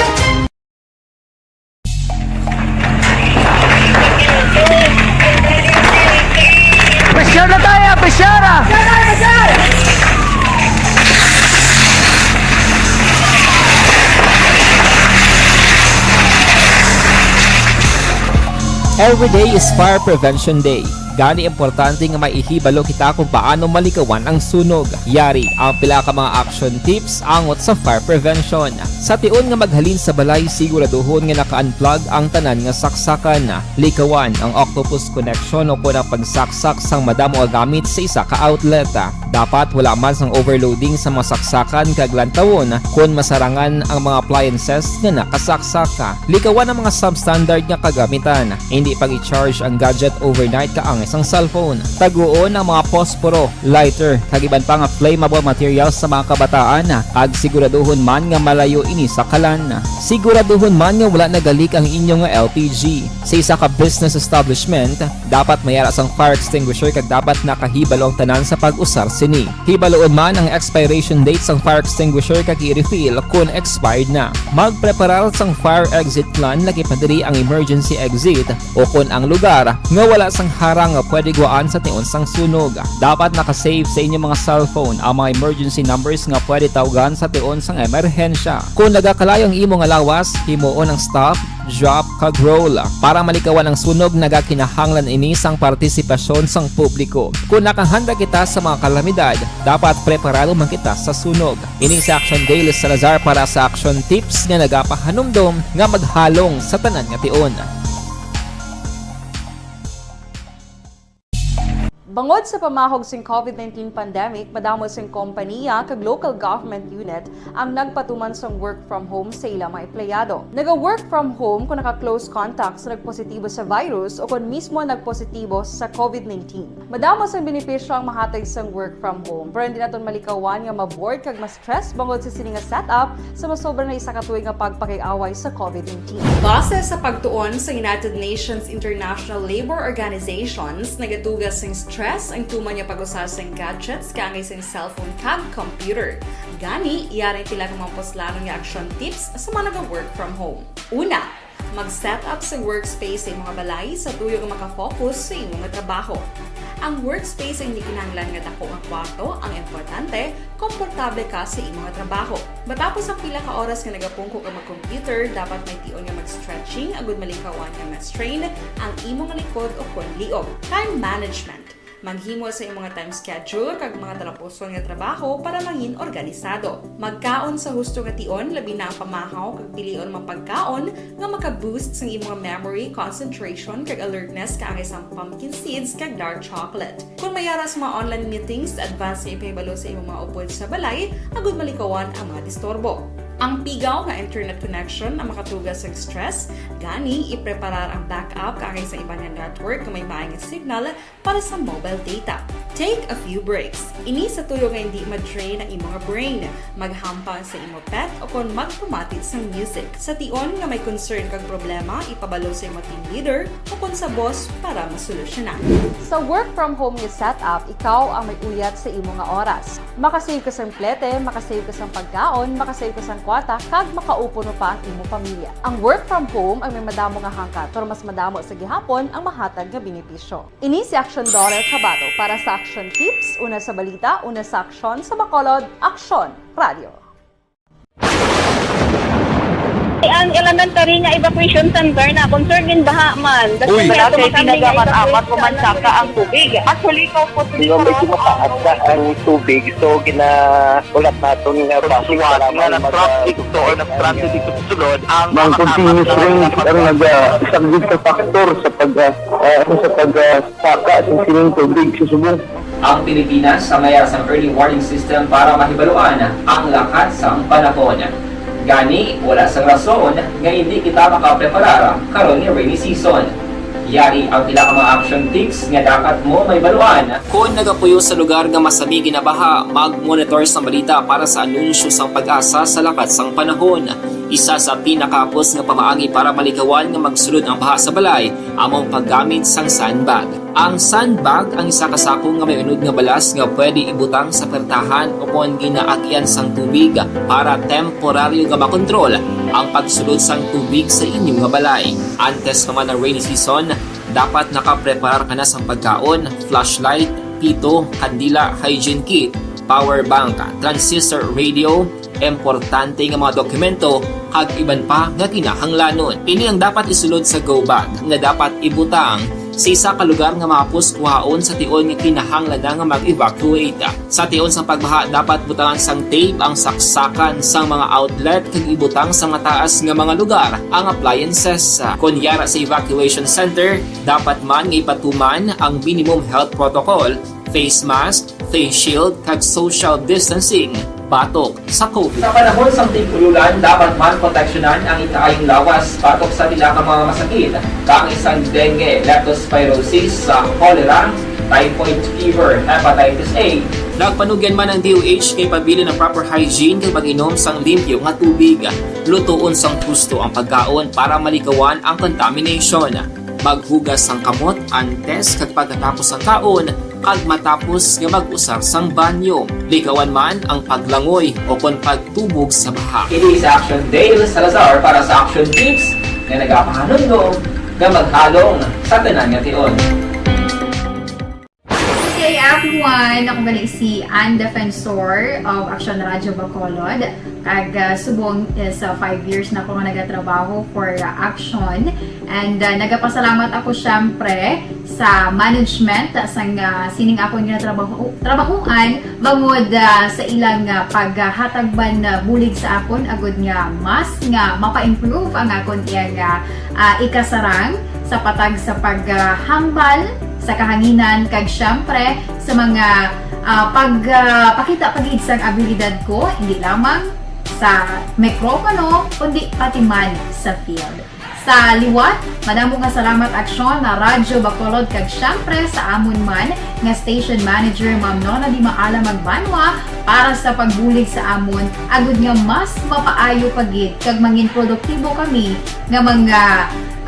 Pressure na tayo! Pressure! Every day is Fire Prevention Day. Gani, importante nga may ihibalo kita kung paano malikawan ang sunog. Yari ang pila ka mga action tips angot sa fire prevention. Sa tion nga maghalin sa balay, siguraduhon nga naka-unplug ang tanan nga saksakan. Likawan ang octopus connection o kon ang pagsaksak sang madamo nga gamit sa isa ka outlet. Dapat wala man sang overloading sa mga saksakan kag lantawon kon masarangan ang mga appliances nga nakasaksak. Likawan ang mga substandard nga kagamitan. Hindi pag-i-charge ang gadget overnight kaangay sang cellphone. Taguon ang mga posporo, lighter, kag iban pa nga flammable materials sa mga kabataan, kag siguraduhon man nga malayo ini sa kalan. Siguraduhon man nga wala nagalik ang inyo nga L P G. Sa isa ka business establishment, dapat may ara sang fire extinguisher kag dapat nakahibalo ang tanan sa pag-usar sini. Hibaluon man ang expiration date sang fire extinguisher kag i-refill kon expired na. Magpreparar sang fire exit plan, lakip na diri ang emergency exit o kon ang lugar nga wala sang harang nga pwede guwaan sa tion sang sunog. Dapat naka-save sa inyo mga cellphone ang mga emergency numbers nga pwede tawgan sa tion sang emerhensya. Kon nagakalayo ang imo nga lawas, himuon ang stop, drop, kag roll. Para malikawan ang sunog, nagakinahanglan ini sang partisipasyon sang publiko. Kon nakahanda kita sa mga kalamidad, dapat preparado man kita sa sunog. Ini si Action Dale Salazar para sa Action Tips nga nagapahanumdom nga maghalong sa tanan nga tion. Bangod sa pamahog sing COVID nineteen pandemic, madamo sing kompaniya kag local government unit ang nagpatuman sang work from home sa ila mga empleyado. Naga-work from home kon naka-close contact sa nagpositibo sa virus o kon mismo nagpositibo sa COVID nineteen. Madamo sang benepisyo ang mahatag sang work from home, pero hindi naton malikawan nga ma-bored kag ma-stress bangod sa sini nga setup sa masobra na isa ka tuig nga pagpakig-away sa COVID nineteen. Base sa pagtuon sa United Nations International Labour Organizations, nagatuga sing stress ang tuman nga pag-usa sing gadgets kaangay sing cellphone kag computer. Gani, yari pila ka mga puslanon nga action tips sa mga naga-work from home. Una, mag-set up sa workspace sa imong balay sa tuyo nga maka-focus sa imo nga trabaho. Ang workspace ay hindi kinahanglan nga dako nga kwarto, ang importante, komportable ka sa imo nga trabaho. Matapos ang pila ka oras nga nagapungko ka mag-computer, dapat may tion nga mag-stretching agud malikawan nga ma-strain ang imo nga likod o kon liog. Time management. Maghimo sa imo nga time schedule kag mga talapuson nga trabaho para mangin organisado. Magkaon sa husto nga tion, labi na ang pamahaw kag pilion mga pagkaon nga maka-boost sang imo nga memory, concentration, kag alertness kaangay sang pumpkin seeds kag dark chocolate. Kon may ara sa mga online meetings, advance nga ipahibalo sa imo mga upod sa balay agud malikawan ang mga disturbo. Ang pigaw nga internet connection ang makatuga sang stress, gani ipreparar ang backup kaangay sa iban nga network nga may maay nga signal para sa mobile data. Take a few breaks. Ini sa tuyo nga hindi ma-drain ang imo nga brain. Maghampang sa imo pet o kon magpamati sang music. Sa tion nga may concern kag problema, ipabalo sa imo team leader o kon sa boss para masolusyonan. Sa work from home nga setup, ikaw ang may uyat sa imo nga oras. Makasave ka sang plete, makasave ka sang pagkaon, makasave ka sang kwarta, kag makaupod mo pa ang imo pamilya. Ang work from home ay may madamo nga hangkat, pero mas madamo sa gihapon ang mahatag nga benepisyo. Ini si Aksyon Dorer Cabato para sa Aksyon Tips, una sa balita, una sa aksyon, sa Bacolod, Aksyon Radio. Ang elementary nga evacuation center na concerned in baha man. Uy, wala kay tinaga man amat ko man saka ang tubig. Actually, ko po medyo mataas na ang tubig. So, gina-, ulat naton nga bus nga nag-traffic to or nag-transit dito sa sulod ang mga continuous rain ang naga-, isa gid ka factor sa pag, ah, ah, sa pag, ah, saka sa sining tubig sa subong. Ang Pilipinas ang may ara sang early warning system para mahibaluan ang lakat sang panahon. Gani, wala sang rason nga hindi kita makapreparar karon nga rainy season. Yari ang pila ka mga action tips nga dapat mo mahibaluan. Kon nagapuyo sa lugar nga masami ginabaha, mag-monitor sang balita para sa anunsyo sang PAGASA sa lakat sang panahon. Isa sa pinakahapos nga pamaagi para malikawan nga magsulod ang baha sa balay amo ang paggamit sang sandbag. Ang sandbag ang isa ka sako nga may unod nga balas nga pwede ibutang sa pertahan o kon ginaagian sang tubig para temporaryo nga makontrol ang pagsulod sang tubig sa inyo nga balay. Antes pa man ang rainy season, dapat nakapreparar ka na sang pagkaon, flashlight, pito, kandila, hygiene kit, power bank, transistor radio, importante nga mga dokumento, kag iban pa nga kinahanglanon. Ini ang dapat isulod sa go bag nga dapat ibutang sa isa ka lugar nga mahapos kuhaon sa tion nga kinahanglan na nga mag-evacuate. Sa tion sang pagbaha, dapat butangan sang tape ang saksakan sang mga outlet kag ibutang sa mataas nga mga lugar ang appliances. Kon yara sa evacuation center, dapat man nga ipatuman ang minimum health protocol, face mask, face shield, kag social distancing batok sa COVID. Sa panahon sang tig-ululan, dapat man proteksyonan ang ikaayong lawas batok sa pila ka mga masakit, kaangay sang dengue, leptospirosis, sa cholera, typhoid fever, hepatitis A. Nagpanugyan man ang D O H kay pabilin ang proper hygiene kag pag-inom sang limpyo nga tubig. Lutoon sang husto ang pagkaon para malikawan ang contamination. Maghugas sang kamot antes kag pagkatapos sang kaon, kag matapos nga mag-usar sang banyo. Likawan man ang paglangoy o kon pagtubog sa baha. Ini si Action Dale Salazar para sa Action Tips nga nagapahanumdom nga maghalong sa tanan nga tion. Good day, everyone! Ako gali si Ann Defensor of Action Radio Bacolod. Kag, ah, subong is, ah, five years na ko nga nagatrabaho for, ah, Action. And, ah, nagapasalamat ako, syempre, sa management, ah, sang, ah, sining akon nga trabaho, trabahoan, bangod, ah, sa ilang, ah, paghatag man, ah, bulig sa akon, agud nga mas nga mapa-improve ang akon iyang, ah, ah, ikasarang sa patag sa paghambal sa kahanginan, kag, syempre, sa mga, ah, pag, ah, pakita pa gid sang abilidad ko, hindi lamang sa mikropono, kundi pati man sa field. Sa liwat, madamo nga salamat, Aksyon, na Radyo Bacolod, kag, syempre, sa amon man nga station manager, Ma'am Nona Di Maala Magbanwa, para sa pagbulig sa amon, agud nga mas mapaayo pa gid kag mangin produktibo kami nga mga,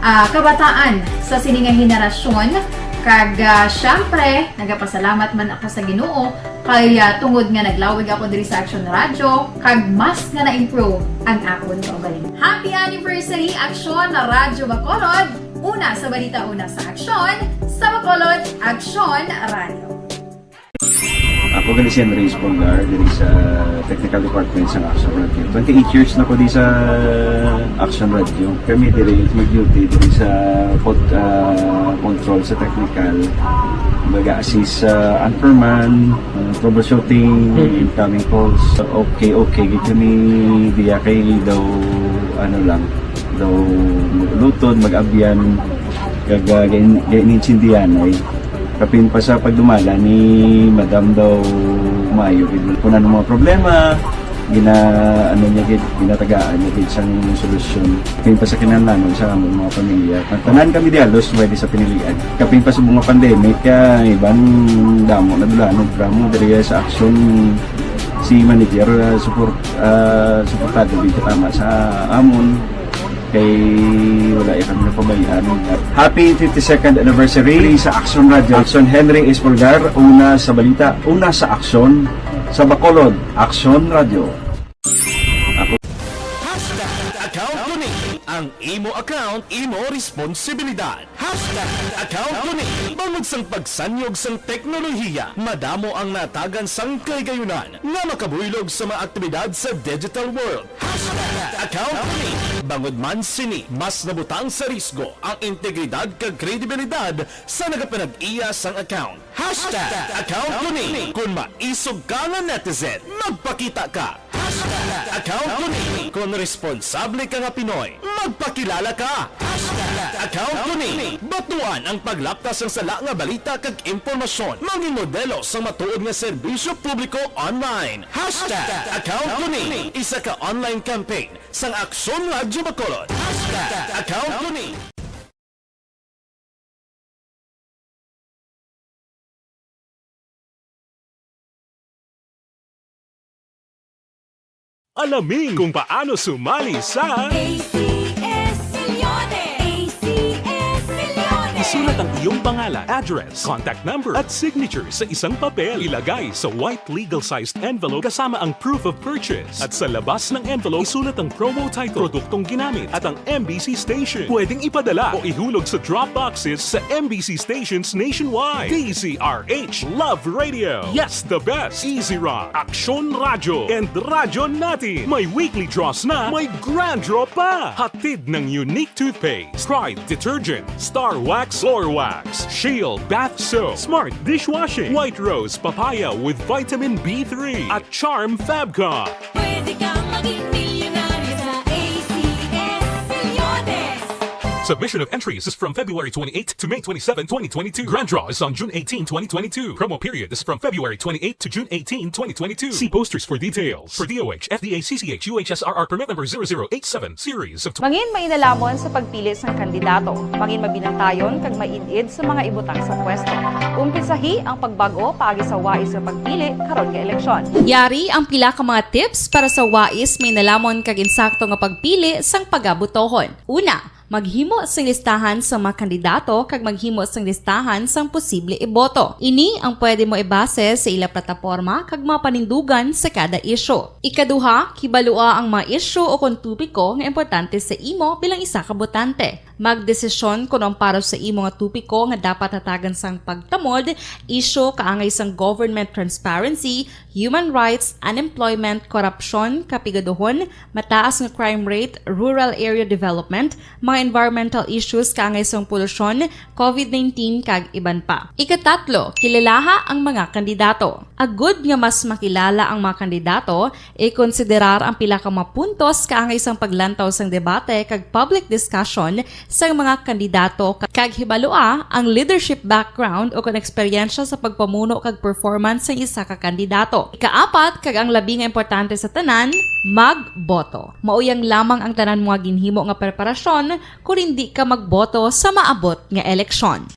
ah, kabataan sa sini nga henerasyon. Kag, ah, syempre, nagapasalamat man ako sa Ginoo kay, ah, tungod nga naglawig ako diri sa Action Radio, kag mas nga na-improve ang akon kaugalingon. Happy anniversary, Action Radyo Bacolod! Una sa balita, una sa aksyon, sa Bacolod, Action Radio. Ako gali si Henry Espolgar, diri sa technical department sa Action Radio. Twenty-eight years na ko di sa Action Radio. Kami diri mag-duty diri sa pod-, ah, control sa technical. Mag-assist sa anchorman, ah, troubleshooting, Mm. incoming calls. Okay, okay, gid kami diya kay daw, ano lang, daw lutod, mag-abyan, kag, ah, gain-, gainintindihan ay. Kapin pa sa pagdumala ni Madam daw maayo gid. Kung ano mga problema, gina-, ano niya gid, ginatagaan niya gid sang solusyon. Kapin pa sa kinahanglanon sa among mga pamilya. Ang tanan kami di halos pwede sa pinilian. Kapin pa sa mga pandemic, kaya iban damo na dula, no, drama diri sa aksyon si manager, ah, support, ah, suportado gid katama sa amon. Kay wala ya kami napabayaan. Happy fifty-second anniversary sa Action Radio. Action Henry Espolgar, una sa balita, una sa aksyon, sa Bacolod, Action Radio. Ako. Hashtag account ko ni. Ang imo account, imo responsibilidad. Hashtag account ko ni. Bangod sang pagsanyog sang teknolohiya, madamo ang natagan sang kahigayunan nga makabuylog sa mga aktibidad sa digital world. Hashtag account ko ni. Bangod man sini, mas nabutang sa risgo ang integridad kag kredibilidad sa nagapanag-iya sang account. Hashtag account ko ni. Kung maisog ka nga netizen, magpakita ka. Hashtag account ko ni. Kung responsable ka nga Pinoy, magpakilala ka. Hashtag account ko ni. Batuan ang paglapta sang sala nga balita kag impormasyon. Mangin modelo sang matuod nga serbisyo publiko online. Hashtag account ko ni. Isa ka online campaign sang Aksyon Radyo Bacolod. Hashtag account ko ni. Alamin kung paano sumali sa A C S Milyones! A C S Milyones! Isulat Ang iyong pangalan, address, contact number, at signature sa isang papel. Ilagay sa white legal-sized envelope kasama ang proof of purchase. At sa labas ng envelope, isulat ang promo title, produktong ginamit, at ang M B C station. Pwedeng ipadala o ihulog sa drop boxes sa M B C stations nationwide. D Z R H Love Radio. Yes, the best. Easy Rock, Aksyon Radyo, and Radyo Natin. May weekly draws na, may grand draw pa. Hatid ng Unique Toothpaste, Pride Detergent, Star Wax, Floor Wax, Shield Bath Soap, Smart Dishwashing, White Rose Papaya with Vitamin B three, at Charm Fabcon. Pwede kang maging milyonaryo sa A C S Milyones. Submission of entries is from February twenty-eighth to May twenty-seven, twenty twenty-two. Grand draw is on June eighteen, twenty twenty-two. Promo period is from February twenty-eighth to June eighteen, twenty twenty-two. See posters for details. For D O H, F D A, C C H, U H S R R permit number zero zero eight seven, series of Mangin mainalamon sa pagpili sang kandidato. Mangin mabinantayon kag maid-id sa mga ibutang sa pwesto. Umpisahi ang pagbag-o paagi sa wais nga pagpili karon nga eleksyon. Yari ang pila ka mga tips para sa wais, may nalamon kag insakto nga pagpili sang pagabotohon. Una, maghimo sing listahan sa mga kandidato kag maghimo sing listahan sang posible iboto. Ini ang pwede mo ibase sa ila plataporma kag mga panindugan sa kada isyu. Ikaduha, kibalua ang mga isyu o kon topiko nga importante sa imo bilang isa ka botante. Magdesisyon kon ang para sa imo nga topiko nga dapat hatagan sang pagtamod, isyu kaangay sang government transparency, human rights, unemployment, korupsyon, kapigaduhon, mataas nga crime rate, rural area development, mga environmental issues kaangay sang polusyon, covid nineteen, kag iban pa. Ikatatlo, kilalaha ang mga kandidato. Agud nga mas makilala ang mga kandidato, ikonsiderar ang pila ka mga puntos kaangay sang paglantaw sang debate kag public discussion sang mga kandidato, kag hibalua ang leadership background o kon eksperyensya sa pagpamuno kag performance sang isa ka kandidato. Ikaapat, kag ang labi nga importante sa tanan, magboto. Mao yang lamang ang tanan mo nga ginhimo nga preparasyon kon indi ka magboto sa maabot nga eleksyon.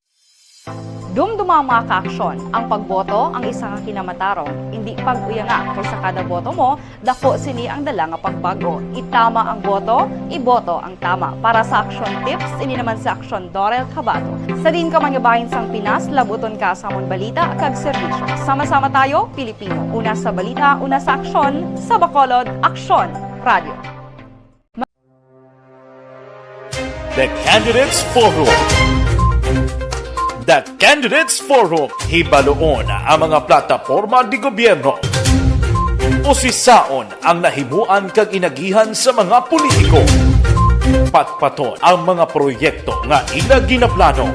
Dumduma, mga kaaksyon, ang pagboto ang isa ka kinamatarong, indi pag-uyanga, kay sa kada boto mo, dako sini ang dala nga pagbago. Itama ang boto, iboto ang tama. Para sa Aksyon Tips, ini naman si Aksyon Dorel Cabato. Sa diin ka man nga bahin sang Pinas, labuton ka sa amon balita kag serbisyo. Sama-sama tayo, Pilipino. Una sa balita, una sa aksyon, sa Bacolod, Aksyon Radio. The Candidates Forum. The Candidates Forum, hibaluon ang mga plataporma di gobyerno. Usisaon ang nahimuan kag inagihan sa mga politiko. Patpaton ang mga proyekto nga ila ginaplano.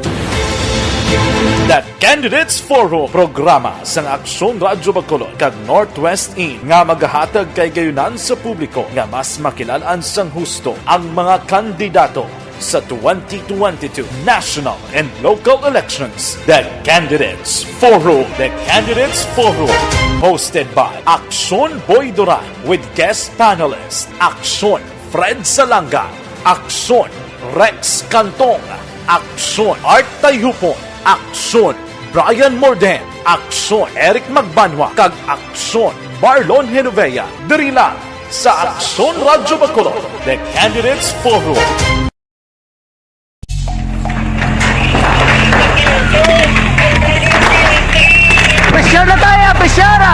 The Candidates Forum, programa sang Aksyon Radyo Bacolod kag Northwest In nga magahatag kahigayonan sa publiko nga mas makilal-an sang husto ang mga kandidato sa twenty twenty-two national and local elections. The Candidates Forum. The Candidates Forum, hosted by Aksyon Boy Duran with guest panelist Aksyon Fred Salanga, Aksyon Rex Cantong, Aksyon Art Tayupon, Aksyon Brian Morden, Aksyon Eric Magbanwa, kag Aksyon Marlon Genovea, diri lang sa Aksyon Radyo Bacolod, The Candidates Forum. Pressure na tayo, pressure na!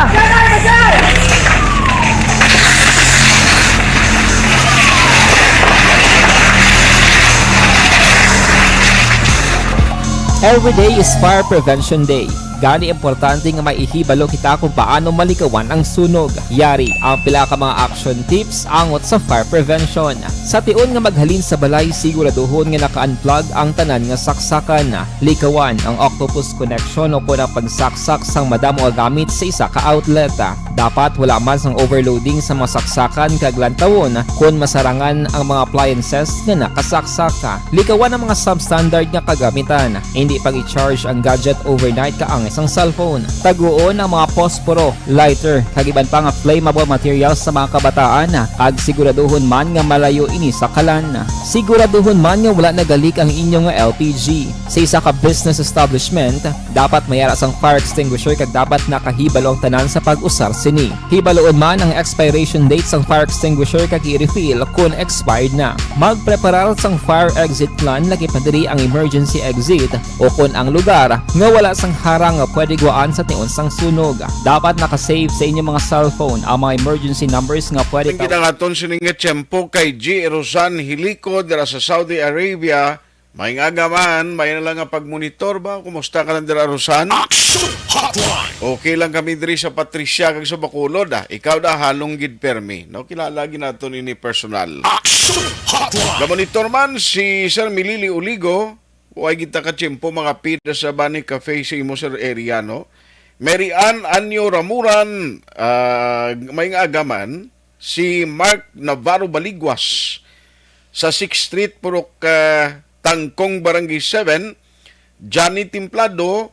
Every day is Fire Prevention Day. Gani, importante nga may ihibalo kita kung paano malikawan ang sunog. Yari ang pila ka mga action tips angot sa fire prevention. Sa tion nga maghalin sa balay, siguraduhon nga naka-unplug ang tanan nga saksakan. Likawan ang octopus connection o kon ang pagsaksak sang madamo nga gamit sa isa ka outlet. Dapat wala man sang overloading sa mga saksakan kag lantawon kon masarangan ang mga appliances nga nakasaksak. Likawan ang mga substandard nga kagamitan. Hindi pag-i-charge ang gadget overnight kaang Isang cellphone. Taguon ang mga posporo, lighter, kag iban pa nga flammable materials sa mga kabataan, kag siguraduhon man nga malayo ini sa kalan. Siguraduhon man nga wala nagalik ang inyo nga L P G. Sa isa ka business establishment, dapat may ara sang fire extinguisher kag dapat nakahibalo ang tanan sa pag-usar sini. Hibaluon man ang expiration date sang fire extinguisher kag i-refill kon expired na. Magpreparar sang fire exit plan, lakip na diri ang emergency exit o kon ang lugar nga wala sang harang nga pwede guwaan sa tion sang sunog. Dapat naka-save sa inyong mga cellphone ang mga emergency numbers nga pwede. Ang taw- kita nga aton sini nga tiyempo kay G Rosan Hilico dira sa Saudi Arabia. May nga aga man, may na lang nga pagmonitor ba? Kumusta ka lang dira, Rosan? Action Hotline! Okay lang kami diri sa Patricia kag sa Bacolod, ah. Ikaw da, halong gid permi. No, kilala gid naton ini personal. Action Hotline! Gamonitor man si Sir Milili Oligo, way kita ka tiyempo mga pida sa Bani Cafe sa imo, sir, area, no? Mary Ann Anyo Ramuran, ah, may nga aga man, si Mark Navarro Baliguas sa Sixth Street, Purok, ah, Tangkong, Barangay seven, Johnny Templado,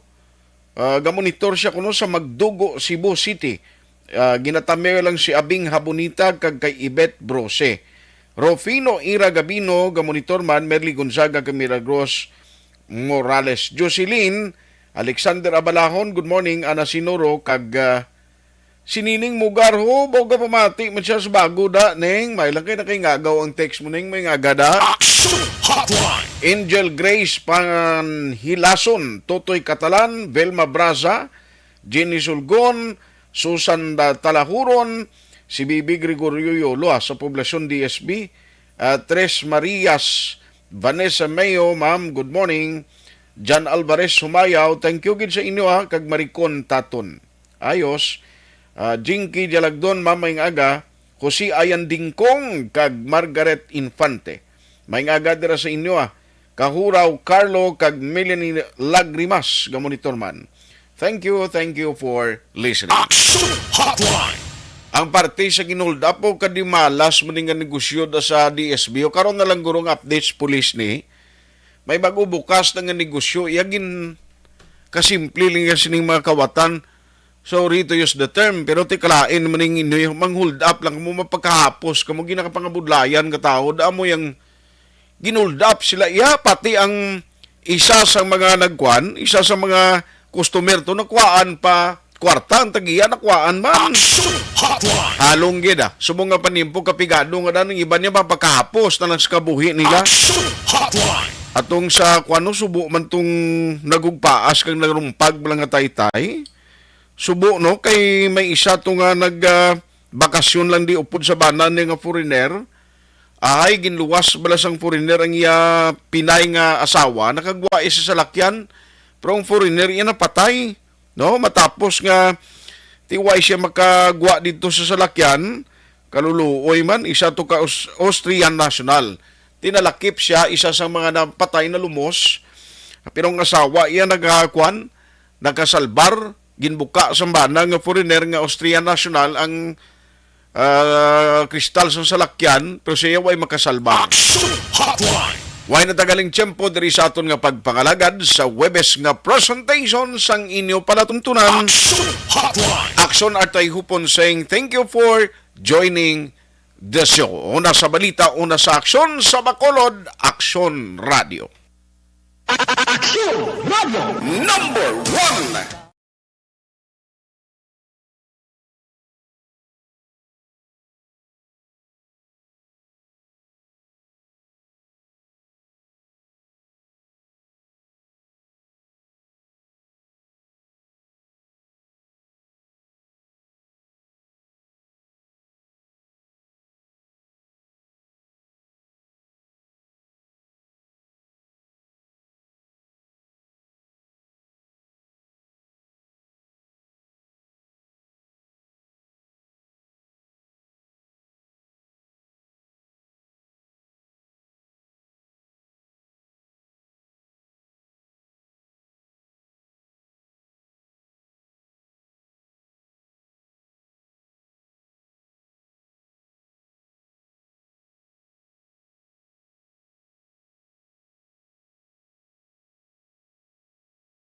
ah, gamonitor siya kuno sa Magdugo, Cebu City. Ah, ginatamiw lang si Abing Habonita kag kay Ibet Brose. Rufino Ira Gabino, gamonitor man, Merly Gonzaga kag Milagros Morales. Jocelyn, Alexander Abalahon, good morning, Ana Sinoro, kag, ah, si Nining Mugarho, baga pamati man siya sa bago da, Ning. May lang kay nakingagaw ang text mo, Ning, may nga aga da. Action Hotline! Angel Grace Panhilason, Totoy Catalan, Velma Braza, Jenny Sulgon, Susan Da-, Talahuron, si Bibi Gregorio Yolo, ah, sa Poblacion D S B, ah, Tres Marias, Vanessa Mayo, ma'am, good morning. Jan Alvarez Humayaw, thank you gid sa inyo, ah, kag Maricon Taton. Ayos. Ah, Jinky Dialagdon, ma'am, may nga aga. Jose Ayan Dingkong kag Margaret Infante. May nga aga dira sa inyo, ah. Kahuraw Carlo kag Melanie Lagrimas, gamonitor man. Thank you, thank you for listening. Action Hotline! Ang parte sa ginhold up o kadimalas mo nga negosyo da sa D S B o karon na lang guro nga updates police ni may bago bukas na nga negosyo, iya gin kasimple lang nga sining mga kawatan. Sorry to use the term, pero tikalain man ning inyo, mang-hold up lang kamo, mapagkahapos kamo, ginakapangabudlayan ka tao, da mo yang ginhold up sila. Iya, pati ang isa sa mga nagkuan, isa sa mga customer to, nakuhaan pa kwarta ang tagiya, nakuhaan man. Action Hotline! Halong gid, ah. Subong nga panimpo, kapigado nga danang iban niya mapakahapos na lang sa kabuhi nila. Action Hotline! Atong sa kuan, no, subo man tong nagugpaas kag nagrumpag lang nga taytay. Subo, no, kay may isa to nga nag, ah, bakasyon lang di upod sa bana niya nga foreigner. Ahay, ginluwas bala sang foreigner ang iya Pinay nga asawa, nakagwa iya sa salakyan, pero ang foreigner iya napatay, no? Matapos nga tiway siya makagwa dito sa salakyan, kaluluoy man, isa to ka Aus-, Austrian national. Tinalakip siya, isa sa mga napatay na lumos, pero ang asawa iya nagakwan, nakasalbar, ginbuka sa bana nga foreigner nga Austrian national ang, ah, kristal sa salakyan, pero siya way makasalba. Action Hotline! Way natagaling tiyempo diri sa aton nga pagpangalagad sa Webes nga presentation sang inyo palatuntunan. Action Hotline! Action Artay Hupon saying thank you for joining the show. Una sa balita, una sa aksyon, sa Bacolod, Aksyon Radio. Aksyon Radio. Number one.